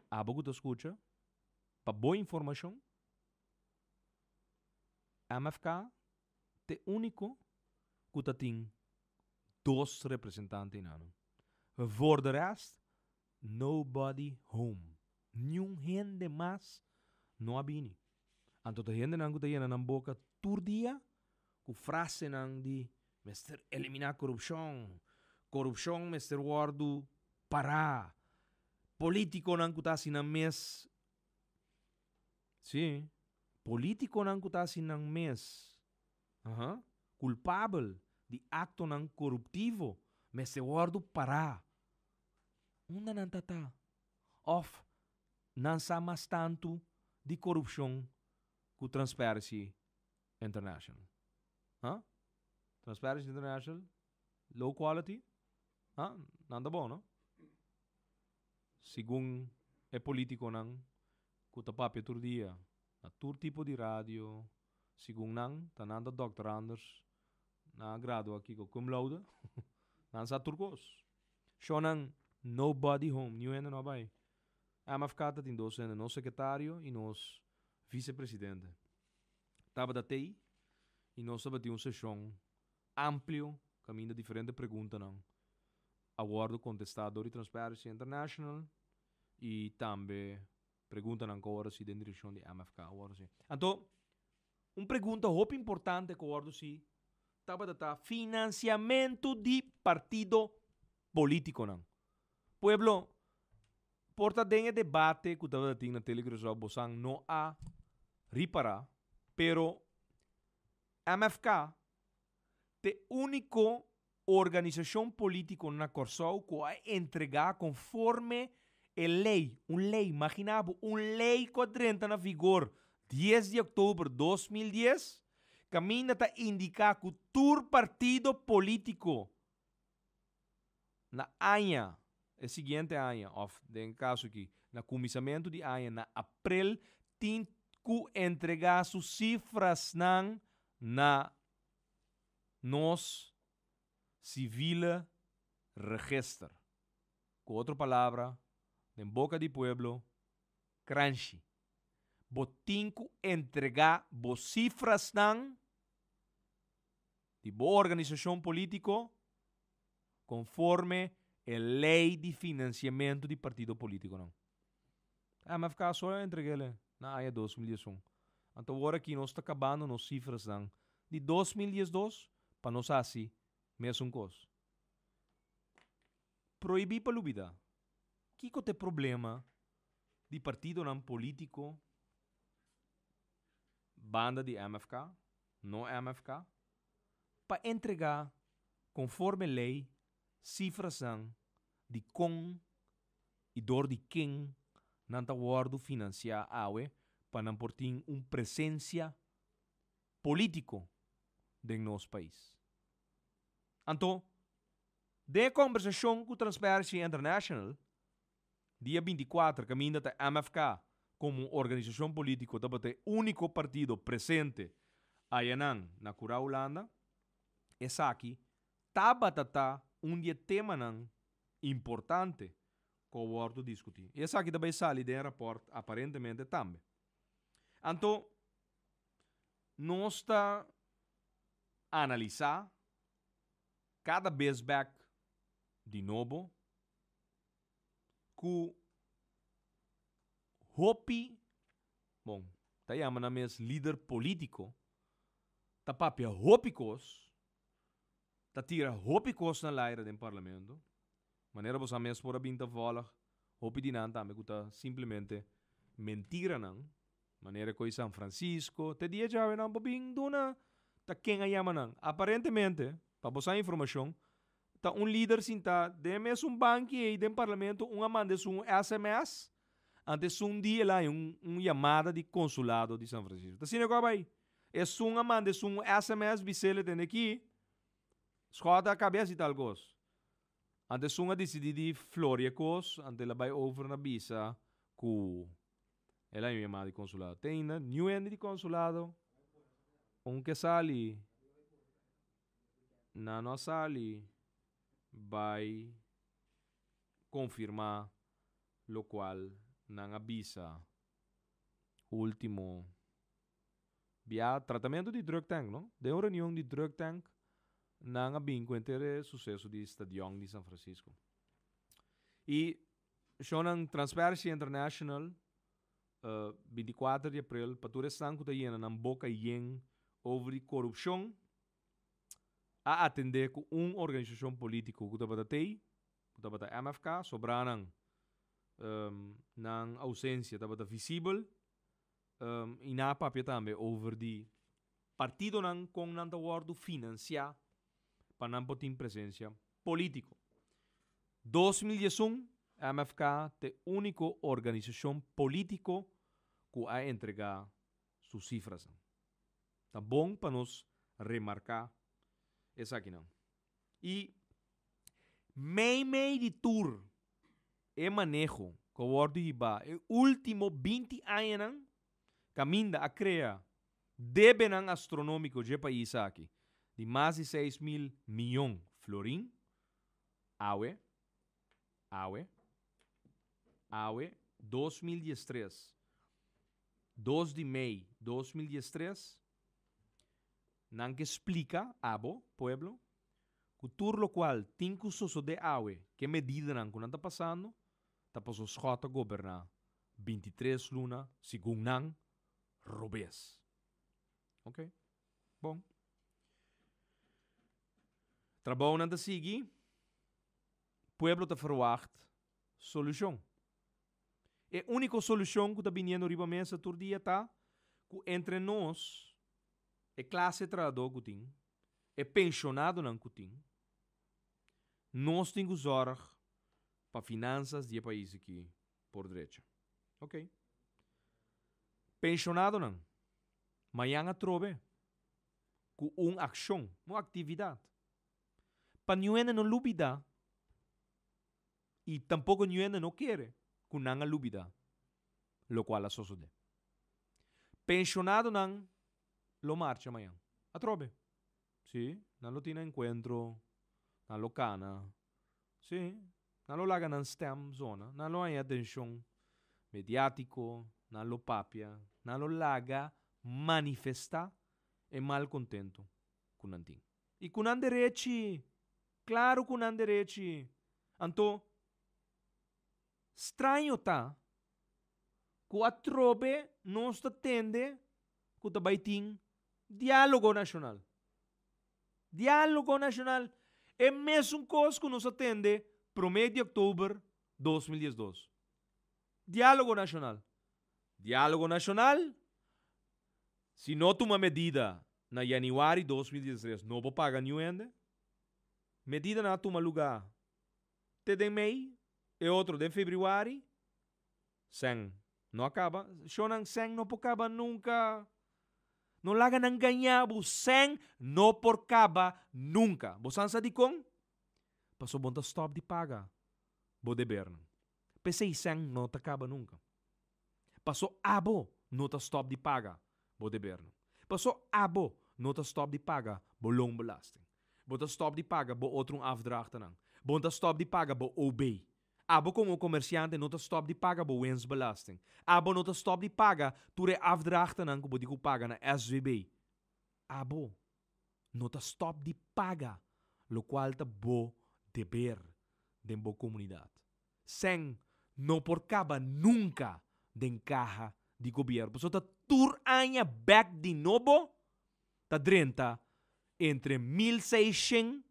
abo ku ta skucha, pa bo informashon, MFK t'e úniko ku ta tin dos representante einan. Voor de rest, nobody home. Niun hende mas no a bini. Anto ta hendenan ku ta yena nan boka tur dia ku frasenan di mester eliminá korupshon, korupshon mester wòrdu pará, polítikonan ku ta hasi nan mes, sí, polítikonan ku ta hasi nan mes, aha, kulpabel di aktonan koruptivo mester wòrdu pará. Unda nan ta ta? Òf nan sa mas tantu di korupshon ku Transparency International? Ha? Transparency International, low quality? Ha? Nan ta bon, no? Segun e politikonan ku ta papia tur dia na tur tipo di radio, segun nan, ta nan ta Dòkter Anders, nan a gradua kiko? Cum laude? Nan sa tur kos. Shownan Nobody Home, niun hende no a bai. MFK ta tin dos hende, nos sekretario i nos visepresidente. Tabata tei i nos tabatin un seshon amplio kaminda diferente preguntanan a wòrdu kontestá dor di Transparency International i tambe preguntanan ku a wòrdu hasi den direkshon di MFK a wòrdu hasi. Anto, un pregunta hopi importante ku a wòrdu hasi tabata ta finansiamentu di partido polítikonan. Pueblo, por ta den e debate ku tabata tin na Tele Curaçao bosan no a ripará, pero MFK t'e úniko organisashon polítiko na Kòrsou ku a entregá konforme e lei, un lei, maginá bo, un lei ku a drenta na vigor dies di òktober 2010, kaminda ta indiká ku tur partido polítiko na aña, e siguiente aña òf den e kaso aki na kuminsamentu di aña na aprel tin ku entregá su sifrasnan na nos civiele register. Ku otro palabra, den boka di pueblo, kranshi. Bo tin ku entregá bo sifrasnan di bo organisashon polítiko konforme e lei di finansiamentu di partido polítikonan. MFK so a entreg'el na aña 2011. Anto awor aki nos ta kabando nos sifrasnan di 2012 pa nos hasi mesun kos. Prohibí pa lubidá. Kiko ta e problema di partidonan polítiko banda di MFK, no MFK, pa entregá konforme lei sifrasnan di kon i dor di ken nan ta wòrdu finansiá awe pa nan por tin un presensia polítiko den nos pais. Anto, den e kòmbersashon ku Transparency International dia 24 kaminda ta MFK komo organisashon polítiko tabata e úniko partido presente ayanan na Kurá Hulanda, esaki tabata ta un di e temanan importante ku a wòrdu diskutí. I esaki ta bai sali den e rapòrt aparentemente tambe. Anto nos ta analisá. kada bes bek di nobo ku hopi, bon, ta yama nan mes lider polítiko, ta papia hopi kos, ta tira hopi kos na laira den parlamento, manera boso mes por a bin ta vòlg hopi di nan tambe ku ta simplemente mentiranan, manera ku San Francisco, te dia djawe nan por bin duna ta ken a yama nan. Aparentemente, pa boso informashon, ta un lider sinta den mesun banki ei den parlamento un a manda esun un sms, anto esun di el a haña un yamada di konsulado di San Francisco. Ta asina ku a bai. Esun a manda esun un sms bis'el tende aki, Schotte a kabia hasi tal kos. Anto esun a disidí di floria e kos, anto el a bai over na bisa ku el a haña un yamada di konsulado. Te ainda niun hende di konsulado un ke sali. Nan no a sali bai konfirmá lokual nan a bisa último bia tratamentu di drug tank no. Den un reunion di drug tank nan a bin ku henter e suseso di stadion di San Francisco. I shownan Transparency International 24 di april pa tur esnan ku ta yena nan boka yen over di korupshon a atendé ku un organisashon polítiko ku tabata tei, ku tabata MFK, sobrá nan nan ousensia tabata visibel i nan a papia tambe over di partidonan kon nan ta wòrdu finansiá pa nan por tin presensia polítiko. 2011 MFK ta e úniko organisashon polítiko ku a entregá su sifrasnan. Ta bon pa nos remarká esakinan. I meimei di tur e maneho ku a wòrdu hibá e último 20 añanan, kaminda a krea debenan astronómiko dje pais aki di mas di 6000 mion florin, awe, awe, awe, 2013, 2 di mei 2013, nan ke splika abo, pueblo, ku tur lokual tin ku sosodé awe, ku e medidanan ku nan ta pasando, ta paso Schot a goberná 23 luna segun nan robes. Ok, bon. Trabounan ta sigui, pueblo ta verwacht solushon. E úniko solushon ku ta biniendo riba mesa tur dia ta ku entre nos, e klase trahadó ku tin, e penshonadonan ku tin, nos tin ku zòrg pa finansas di e pais aki por drecha. Ok. Penshonadonan, mañan atrobe ku un akshon, un aktividat, pa niun hende no lubidá i tampoko niun hende no kere ku nan a lubidá lokual a sosodé. Penshonadonan lo marcha mañan atrobe. Sí, nan lo tin nan enkuentro, nan lo kana. Sí, nan lo laga nan stem zona, nan lo haña atenshon mediátiko, nan lo papia, nan lo laga manifestá e malkontento ku nan tin. I ku nan derechi! Klaru ku nan derechi! Anto, straño ta ku atrobe nos ta tende ku ta bai tin diálogo nashonal. Diálogo nashonal! E mesun kos ku nos a tende promé di òktober 2012. Diálogo nashonal. Diálogo nashonal? Si no tuma medida na yanüari 2013 no por paga niun hende. Medidanan a tuma lugá te den mei, e otro den febrüari. Sèn no a kaba. Shonnan, sèn no por kaba nunka. No laga nan gaña bo. Sèn no por kaba nunka. Bo san sa dikon? Pasobra bo no ta stòp di paga bo debernan. P'esei sèn no ta kaba nunka. Paso abo no ta stòp di paga bo debernan. Paso abo no ta stòp di paga bo loonbelasting. Bo ta stòp di paga bo otro afdrachtennan. Bo no ta stòp di paga bo OB. Abo komo komersiante no ta stòp di paga bo winstbelasting. Abo no ta stòp di paga tur e afdrachtennan ku bo di ku paga na SVB. Abo no ta stòp di paga. Lokual ta bo deber den bo komunidat. Sèn no por kaba nunka den kaha di gobièrnu pasobra ta tur aña bèk di nobo ta drenta entre 1600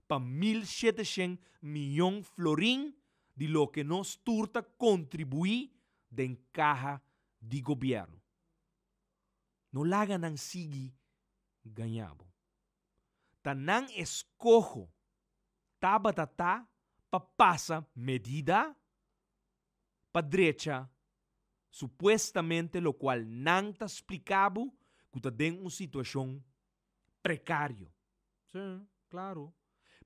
pa 1700 miyon florin di loke nos tur ta kontribuí den kaha di gobièrnu. No laga nan sigui gaña bo. Ta nan eskoho tabata ta pa pasa medida pa drecha supuestamente lokual nan ta splika bo ku ta den un situashon prekario. Sí, klaro.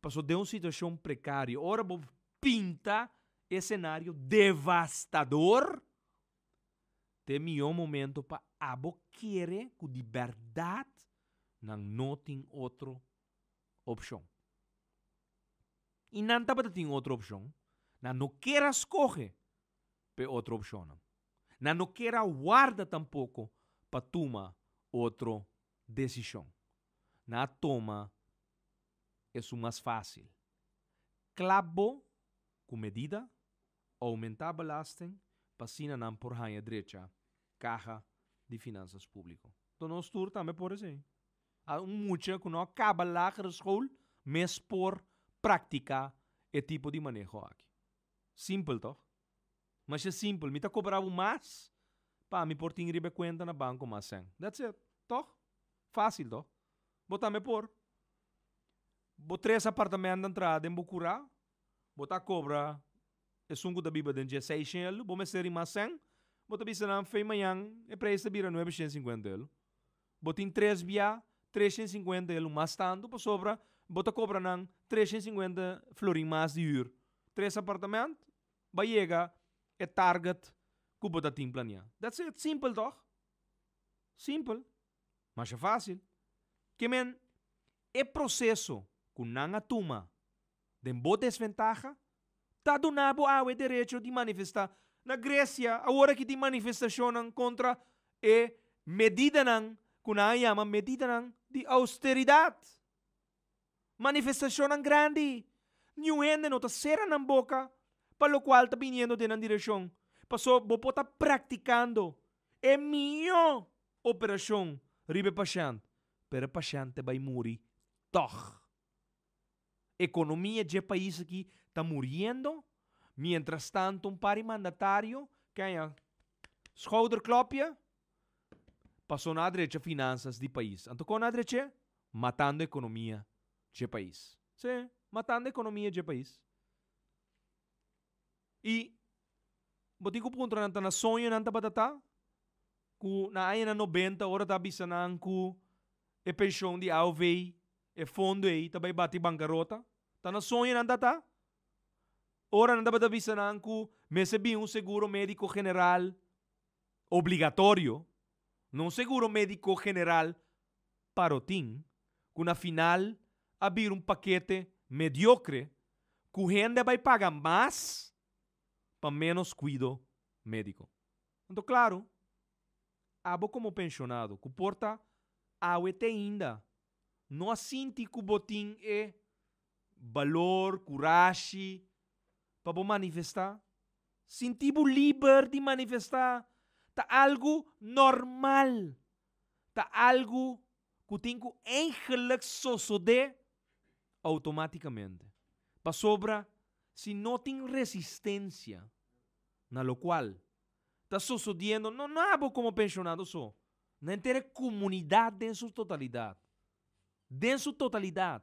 Paso den un situashon prekario, ora bo pinta e senario devastador, ta e mihó momento pa abo kere ku di bèrdat nan no tin otro opshon. I nan tabata tin otro opshon, nan no ker a skohe pa e otro opshonnan. Nan no ker a warda tampoko pa tuma otro desishon. Nan a toma esun mas fásil. Klap bo ku medida, oumentá belasting pa asina nan por haña drecha kaha di finansas públiko. Enton nos tur tambe por esei. A un mucha ku no a kaba lagere school mes por praktiká e tipo di maneho aki. Simpel tòg? Masha simpel, mi ta kobra bo mas pa mi por tin riba e kuenta na banko mas sèn. That's it. Tòg? Fásil tòg? Bo tambe por. Bo tres apartamento traha den bo kurá, bo ta kobra esun ku ta biba den dje seishen elu, bo mester ri mas sèn, bo ta bisa nan fei mañan e preis ta bira nuebeshen sinkuenta elu. Bo tin tres bia 350 elu mas tantu pasobra bo ta kobra nan 350 florin mas di hür. Tres apartamento, ba yega e target ku bo ta tin planeá. That's it, simpel tòg? Simpel. Masha fásil. Ke men, e proseso ku nan a tuma den bo desventaha ta duna bo awe derecho di manifestá. Na Grecia awor aki tin manifestashonnan kontra e medidanan ku nan a yama medidanan di austeridat. Manifestashonnan grandi. Niun hende no ta sera nan boka pa lokual ta biniendo den nan direkshon. Paso bo por ta praktikando e mihó operashon riba e pashènt, pero e pashènt ta bai muri tòg. Ekonomia dje pais aki ta muriendo, mientras tanto un par di mandatario ke haña schouderklopje paso nan a drecha finansas di pais. Anto kon nan a drech'é? Matando ekonomia dje pais. Sí, matando ekonomia dje pais. I bo tin ku puntra nan ta na soño nan tabata ta? Ku na añanan nobenta ora ta bisa nan ku e penshon di AOV, e fondo ei ta bai bati bankarota? Ta na soño nan ta ta? Ora nan tabata bisa nan ku mester bin un seguro médiko general obligatorio, no un seguro médiko general parotin, ku na final a bira un pakete mediokre ku hende a bai paga mas pa ménos kuido médiko. Anto klaru, abo komo penshonado ku por ta awe te ainda no a sinti ku bo tin e balor, kurashi pa bo manifestá. Sinti bo liber di manifestá ta algu normal, ta algu ku tin ku eigenlijk sosodé outomátikamente. Pasobra si no tin resistensia na lokual ta sosodiendo, no na abo komo penshonado so, na henter e komunidat den su totalidat, den su totalidat,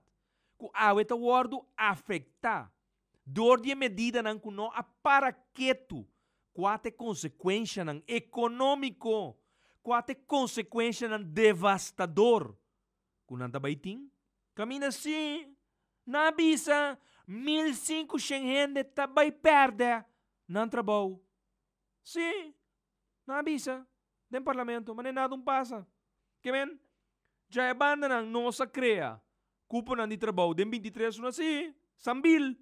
ku awe ta wòrdu afektá dor di e medidanan ku no a para ketu, kua ta e konsekuenshanan ekonómiko, kua ta e konsekuenshanan devastador ku nan ta bai tin? Kaminda si nan a bisa 1500 hende ta bai pèrdè nan trabou. Sí, nan a bisa den parlamento, ma nada un pasa. Ke men, dja e bandanan nos a krea kuponan di trabou den 23 luna, sí, Sambil,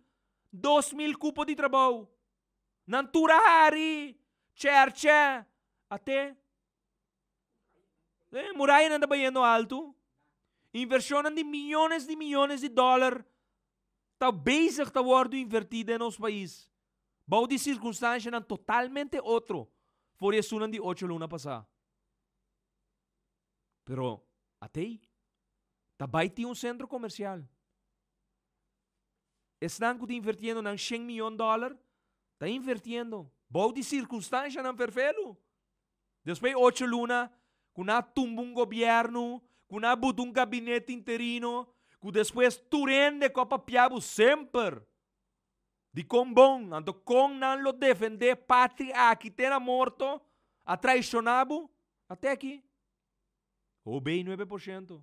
2000 kupo di trabou. Nan tur a hari, chèrchè, ate. E murayanan ta bayendo altu. Invershonnan di miyones di miyones di dòler. Ta bezig ta wòrdu invertí den nos pais. Bou di sirkunstanshanan totalmente otro for di esunnan di ocho luna pasá. Pero atei ta bai tin un sentro komersial. Esnan ku ta invertiendo nan shen miyon dòler ta invertiendo bou di sirkunstanshanan ferfelu. Despues ocho luna ku nan a tumba un gobièrnu, ku nan a buta un gabinete interino, ku despues tur hende ku a papia bo semper di kon bon, anto kon nan lo defendé patria aki te na morto, a traishoná bo, ate aki. OB 9%.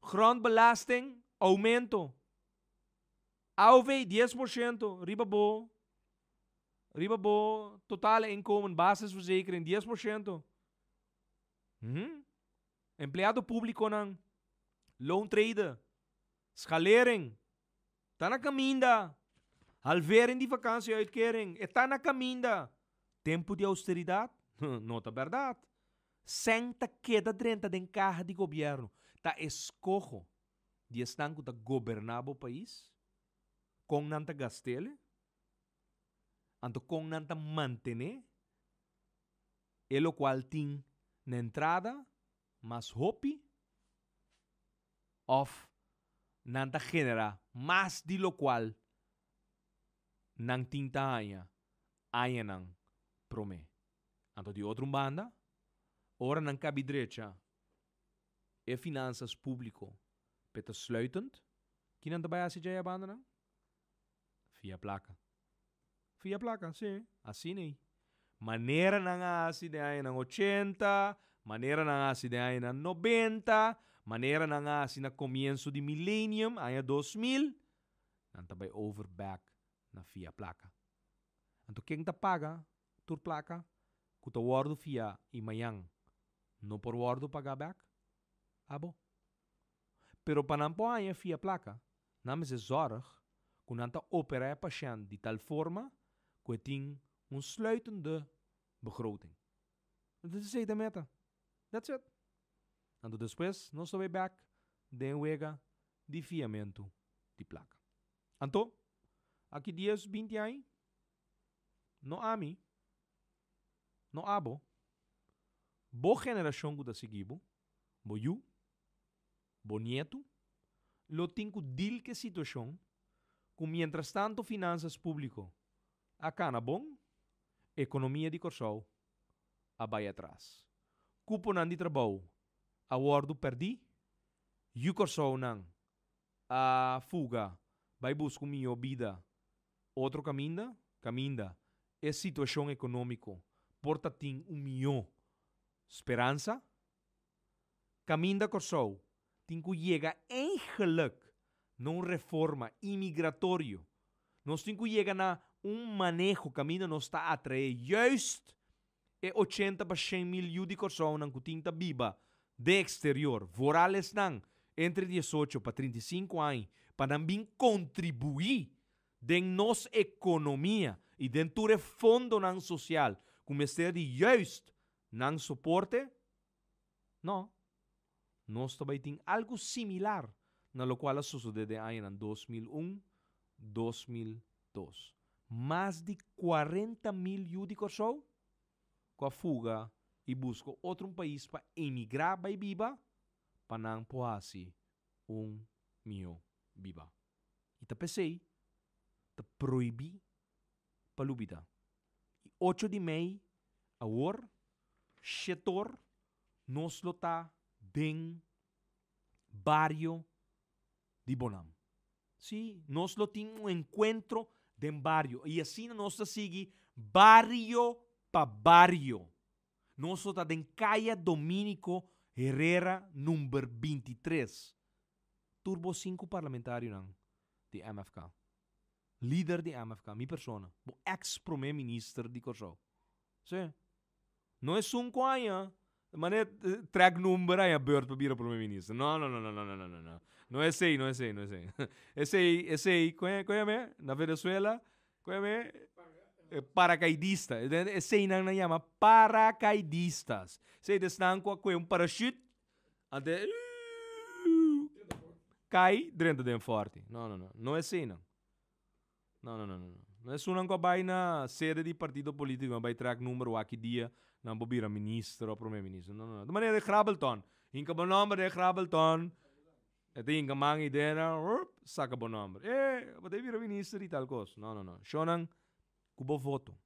Grondbelasting, aumento. AOV 10% riba bo riba bo totale inkomen, basisverzekering 10%. Hm. Empleado públikonan, loontrede, schalering, ta na kaminda. Halvering di vakantieuitkering, e ta na kaminda. Tempu di austeridat? No ta bèrdat. Sèn ta keda drenta den kaha di gobièrnu. Ta eskoho di esnan ku ta goberná bo pais, kon nan ta gast'el, anto kon nan ta mantené e lokual tin na entrada mas hopi òf nan ta generá mas di lokual nan tin ta haña añanan promé. Anto di otro un banda, ora nan kabi drecha e finansas públiko p'e ta sluitend, ki nan ta bai hasi djei a bandanan? Fia plaka. Fia plaka, sí, asina ei. Manera nan a hasi den añanan ochenta, manera nan a hasi den añanan nobenta, manera nan a hasi na komienso di milenium, aña 2000, nan ta bai over bèk na fia plaka. Anto ken ta paga tur plaka ku ta wòrdu fiá i mañan no por wòrdu pagá bèk? Abo. Pero pa nan por haña fia plaka, nan mester zòrg ku nan ta operá e pashènt di tal forma ku e tin un sluitende begroting. Entonces esei ta e meta. That's it. Anto despues nos ta bai bèk den e wega di fiamentu di plaka. Anto, aki dies, 20 aña, no ami, no abo, bo generashon ku ta sigui bo, bo yu, bo nietu, lo tin ku dil ku e situashon ku mientrastanto finansas públiko a kana bon, ekonomia di Kòrsou a bai atras. Kuponan di trabou a wòrdu pèrdí, yu Kòrsounan a fuga bai buska un mihó bida otro kaminda, kaminda e situashon ekonómiko por ta tin un mihó speransa. Kaminda Kòrsou tin ku yega eigenlik na un reforma imigratorio. Nos tin ku yega na un maneho kaminda nos ta atraé juist e 80 pa 100 mil yu di Kòrsounan ku tin ta biba den eksterior, vooral esnan entre 18 pa 35 aña, pa nan bin kontribuí den nos ekonomia i den tur e fondonan sosial ku mester di juist nan soporte. No. Nos ta bai tin algu similar na lokual a sosodé den añanan 2001, 2002. Mas di 40 mil yu di Kòrsou ku a fuga i buska otro un pais pa emigrá bai biba pa nan por hasi un mihó biba. I ta p'esei ta prohibí pa lubidá. I 8 di mei awor, 7'or, nos lo ta den bario di Bonam. Sí, nos lo tin un enkuentro den bario i asina nos ta sigui bario pa bario. Nos lo ta den Kaya Dominico Herrera number 23. Tur bo sinku parlamentarionan di MFK. Lider di MFK, mi persona, bo ex prome minister di Kòrsou. Sí. No esun ku aña, mane trek number aña beurt pa bira prome minister. No, no, no, no, no, no, no, no, no. No esei, no esei, no esei. Esei, esei, kon kon yam'é? Na Venezuela, kon yam'é? Paracaidista. Eseinan nan yama paracaidistas. Esei ta esnan ku a kohe un parachute, ante kai drenta den fòrti. No, no, no. No eseinan. No, no, no, no. No esunnan ku a bai na sede di partido polítiko a bai trèk number wak ki dia nan por bira minister òf promé minister. No, no, no. Ta manera de grabbelton. Hinka bo nòmber den grabbelton. E ta hinka man ei den, rup, saka bo nòmber. E, bo ta bira minister di tal kos. No, no, no. Shonnan, ku bo voto,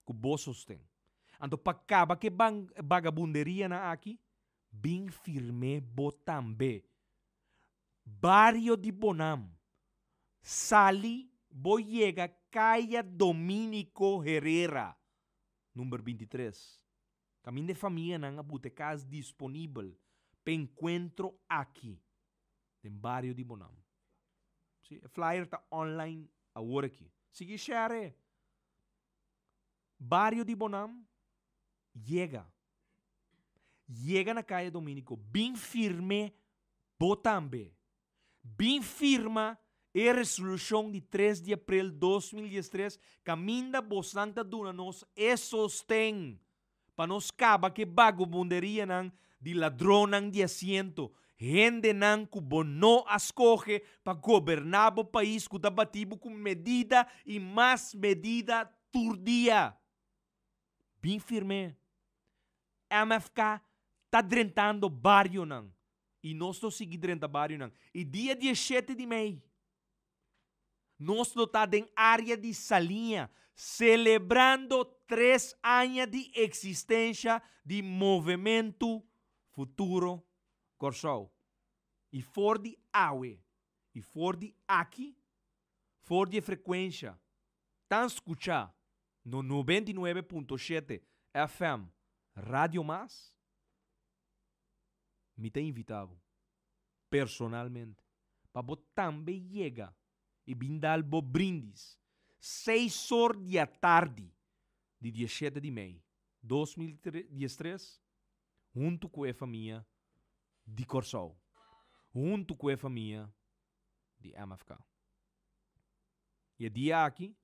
ku bo sosten. Anto pa kaba ku e bagabunderianan aki, bin firm'é bo tambe. Bario di Bonam, sali bo yega Kaya Dominico Herrera, number bintitres. Kaminda e famianan a buta e kas disponibel p'e enkuentro aki den bario di Bonam. Sí, e flyer ta online awor aki. Sigui share e! Bario di Bonam, yega. Yega na Kaya Dominico, bin firm'é bo tambe. Bin firma e resolushon di tres di aprel 2013 kaminda bosnan ta duna nos e sosten pa nos kaba ku e bagobunderianan di ladronnan di asiento, hendenan ku bo no a skohe pa goberná bo pais ku ta bati bo ku medida i mas medida tur dia. Bin firm'é. MFK ta drentando barionan i nos lo sigui drenta barionan. I dia dieshete di mei nos lo ta den área di Saliña selebrando tres aña di eksistensha di Movementu Futuro Kòrsou. I for di awe i for di aki, for di e frekuensha tan skuchá no 99.7 FM Radio Mas, mi ta invitá bo personalmente pa bo tambe yega i bin dal bo brindis seis or di atardi di dieshete di mei 2013 huntu ku e famia di Kòrsou, huntu ku e famia di MFK. I e dia aki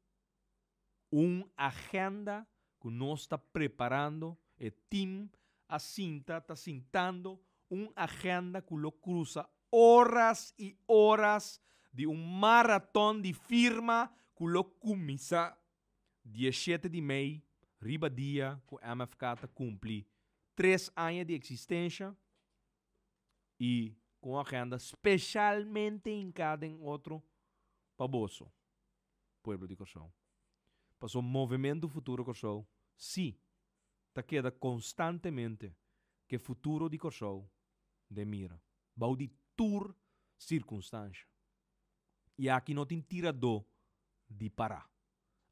un agenda ku nos ta preparando, e team a sinta, ta sintando un agenda ku lo krusa oras i oras di un maraton di firma ku lo kuminsá 17 di mei riba dia ku MFK ta kumpli tres aña di eksistensha i ku un agenda speshalmente hinká den otro pa boso. Pueblo di Kòrsou. Paso Movementu Futuro Kòrsou sí ta keda konstantemente ku e futuro di Kòrsou den mira, bou di tur sirkunstansha. I aki no tin tiradó di pará.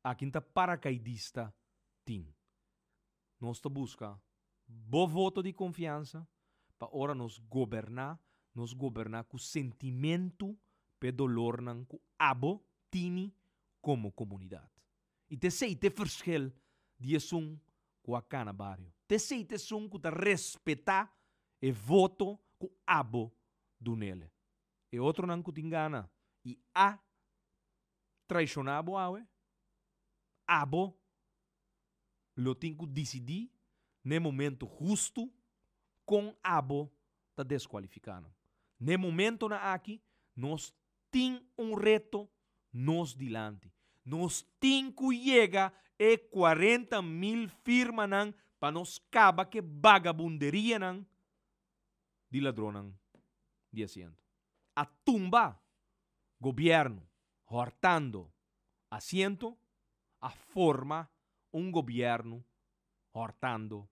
Aki n'ta parakaidista tin. Nos ta buska bo voto di konfiansa pa ora nos goberná, nos goberná ku sentimentu p'e dolornan ku abo tini komo komunidat. I t'esei t'e verschil di esun ku a kana bario. T'esei t'esun ku ta respetá e voto ku abo dun'ele. E otronan ku tin gana i a traishoná bo awe, abo lo tin ku disidí n'e momento hustu kon abo ta deskualifiká nan. N'e momentonan aki nos tin un reto nos dilanti. Nos tin ku yega e 40.000 firmanan pa nos kaba ku e bagabunderianan di ladronnan di asiento. A tumba gobièrnu hòrtando asiento, a forma un gobièrnu hòrtando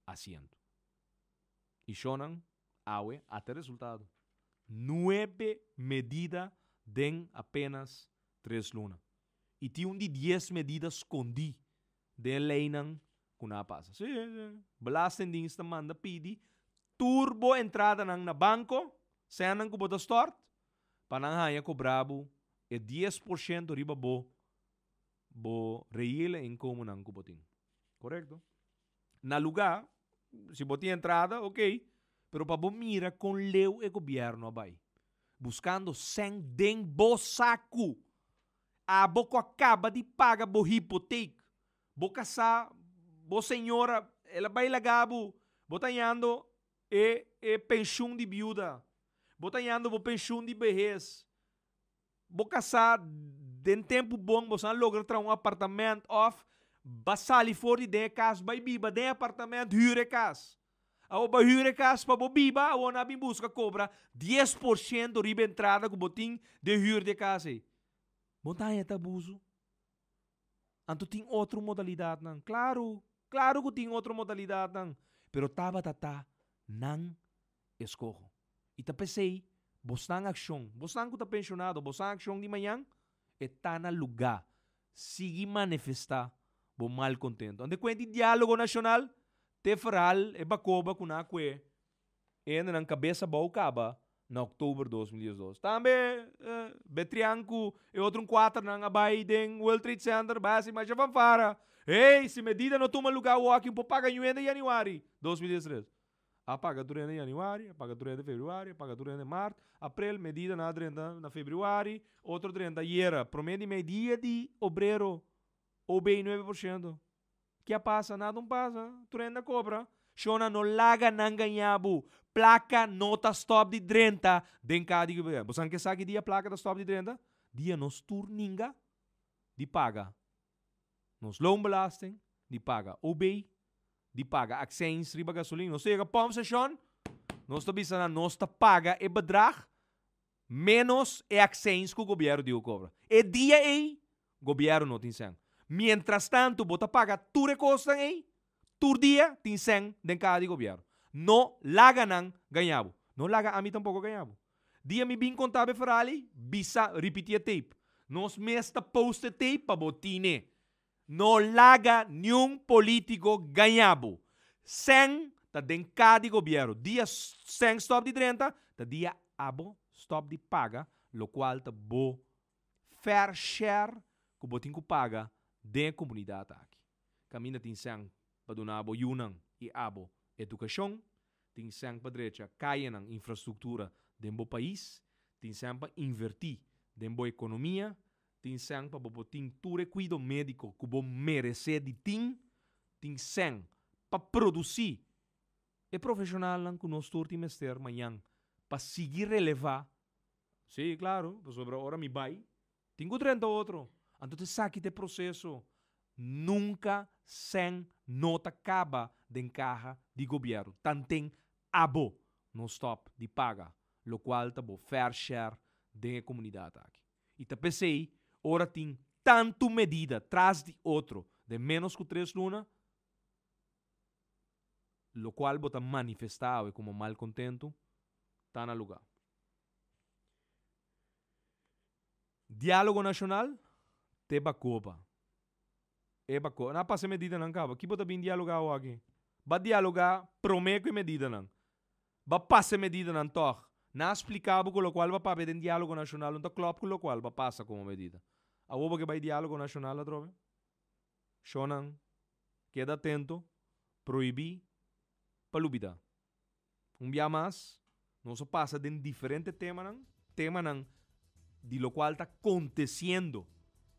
asiento. I shonnan awe a ta e resultado, nuebe medida den apenas tres luna. I tin un di dies medida skondí den e leinan ku nan a pasa. Sí, sí. Belastingdienst ta manda pidi tur bo entradanan na banko, sènnan ku bo ta stòrt, pa nan haña kobra bo e 10% riba bo bo reële inkomennan ku bo tin. Korekto? Na lugá, si bo tin entrada, ok, pero pa bo mira kon leu e gobièrnu a bai, buskando sèn den bo saku. Abo ku a kaba di paga bo hipotek, bo kasá, bo señora, el a bai laga bo, bo ta hañando e e penshun di biuda, bo ta hañando bo penshun di behes, Bo kasá Den tempu bon boso a logra traha un apartament of ba sali for di den e kas bai biba den e apartament hür e kas. Awor ba hür e kas pa bo biba awor nan a bin buska kobra 10% riba e entrada ku bo tin den hür di e kas ei. Bo ta haña ta abuso? Anto tin otro modalidatnan. Klaru, klaru ku tin otro modalidatnan, pero tabata ta nan eskoho. I ta p'esei bosnan akshon, bosnan ku ta penshonado, bosnan akshon di mañan, e ta na lugá. Sigui manifestá bo malkontento. Ante kuent di diálogo nashonal, te verhal e bakoba ku nan a kue e hendenan kabes abou kaba na oktober 2012. Tambe Betrian ku e otro kuaternan a bai den World Trade Center bai hasi masha fanfara. Hey, si medida no tuma lugá awoki bo paga ñuende yanüari 2013. A paga tur hende januari, a paga tur hende februari, a paga tur hende mart, aprel, medida nan a drenta na februari, otro drenta ayera, prome di mei dia di obrero, OB 9%. Ke a pasa? Nada un pasa, tur hende a kobra. Shona no laga nan gaña bo, plaka no ta stop di drenta den ka di gobièrnu. Bo san ke sa ki dia plaka ta stop di drenta? Dia nos tur ninga di paga nos loonbelasting, di paga OB, di paga accijns riba gasolin. Nos ta yega pompstation, nos ta bisa nan nos ta paga e bedrag menos e accijns cu gobierno diu cobra. E dia ey, gobierno no tin cen. Mientras tanto bo ta paga tur e cosnan ey, tur dia tin cen den caha di gobierno. No laga nan gaña bo. No laga ami tampoco gaña bo. Dia mi bin conta bo e ferali, bisa, ripiti e tape. Nos mes ta post e tape pa bo tine. No laga niun politico gaña bo. Sèn ta den ka di gobierno. Dia sèn stop di drenta, ta dia abo stop di paga locual ta bo fair share cu bo tin cu paga den e comunidad aki. Caminda tin sèn pa duna abo yunan y abo educacion, tin sèn pa drecha cayenan, infrastructura den bo pais, tin sèn pa inverti den bo economia, Tin sèn pa bo por tin tur e kuido médiko ku bo meresé di tin. Tin sèn pa produsí e profeshonalnan ku nos tur tin mester mañan pa sigui relevá. Sí, klaro, pasobra ora mi bai, tin ku drenta otro. Anto ta esaki ta e proseso. Nunka sèn no ta kaba den kaha di gobièrnu. Tanten abo no stòp di paga lokual ta bo fair share den e komunidat aki. I ta p'esei ora tin tantu medida tras di otro den ménos ku tres luna, lokual bo ta manifestá awe komo malkontentu, ta na lugá. Diálogo nashonal te bakoba. E bako. Nan a pasa e medidanan kaba. Ki bo ta bin dialogá awor aki? Ba dialogá promé ku e medidanan. Ba pasa e medidanan tòg. Nan a spliká bo ku lokual ba papia den Diálogo Nashonal no ta klòp ku lokual ba pasa komo medida. Awor bo ke bai Diálogo Nashonal atrobe? Shonnan, keda atento, prohibí pa lubidá. Un bia mas, nos a pasa den diferente temanan, temanan di lokual ta kontesiendo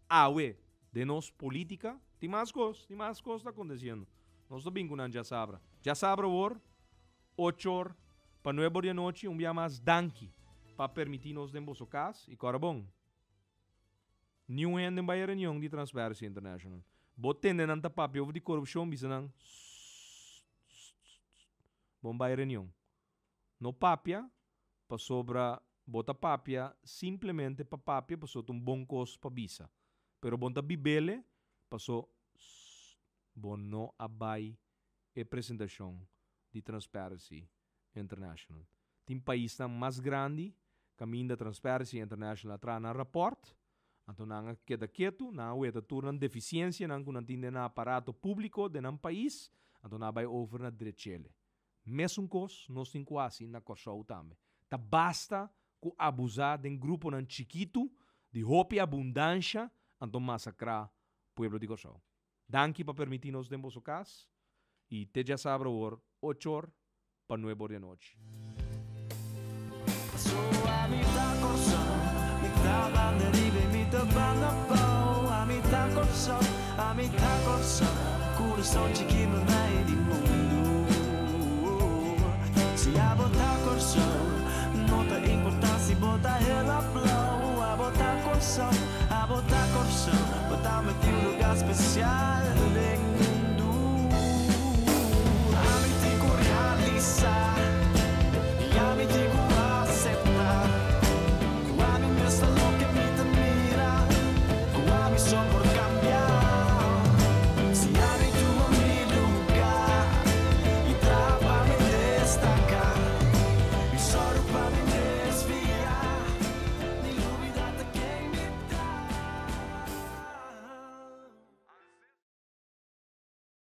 awe den nos polítika. Tin mas kos, tin mas kos ta kontesiendo. Nos ta bin ku nan djasabra. Djasabra awor. Ocho or pa nuebe or di anochi, un bia mas danki pa permiti nos den boso cas y cora bon. Niun hende bai e reunion di Transparency International. Bo tende nan ta papia over di corupcion bisa nan sst sst sst bon bai reunion. No papia pasobra bo ta papia simplemente pa papia pasobra ta un bon cos pa bisa. Pero bon ta bibele paso sst bo no a bai e presentashon di Transparency International. Tin paisnan mas grandi kaminda Transparency International a traha nan rapòrt, anto nan a keda ketu, nan a weta tur nan defisiensianan ku nan tin den nan aparato públiko den nan pais, anto nan a bai over na drechele. Mesun kos nos tin ku hasi na Kòrsou tambe. Ta basta ku abusá den gruponan chikitu di hopi abundansha anto masakrá pueblo di Kòrsou. Danki pa permiti nos den boso kas y te djasabra awor ocho or pa nuebe or di anochi. So ami ta Kòrsou, mi ta banda riba i mi ta banda bou. Ami ta Kòrsou, ami ta Kòrsou, kurason chikí mei di mundu. Si abo ta Kòrsou, no ta importá si bo ta hel òf blou. Abo ta Kòrsou, abo ta. Spesial.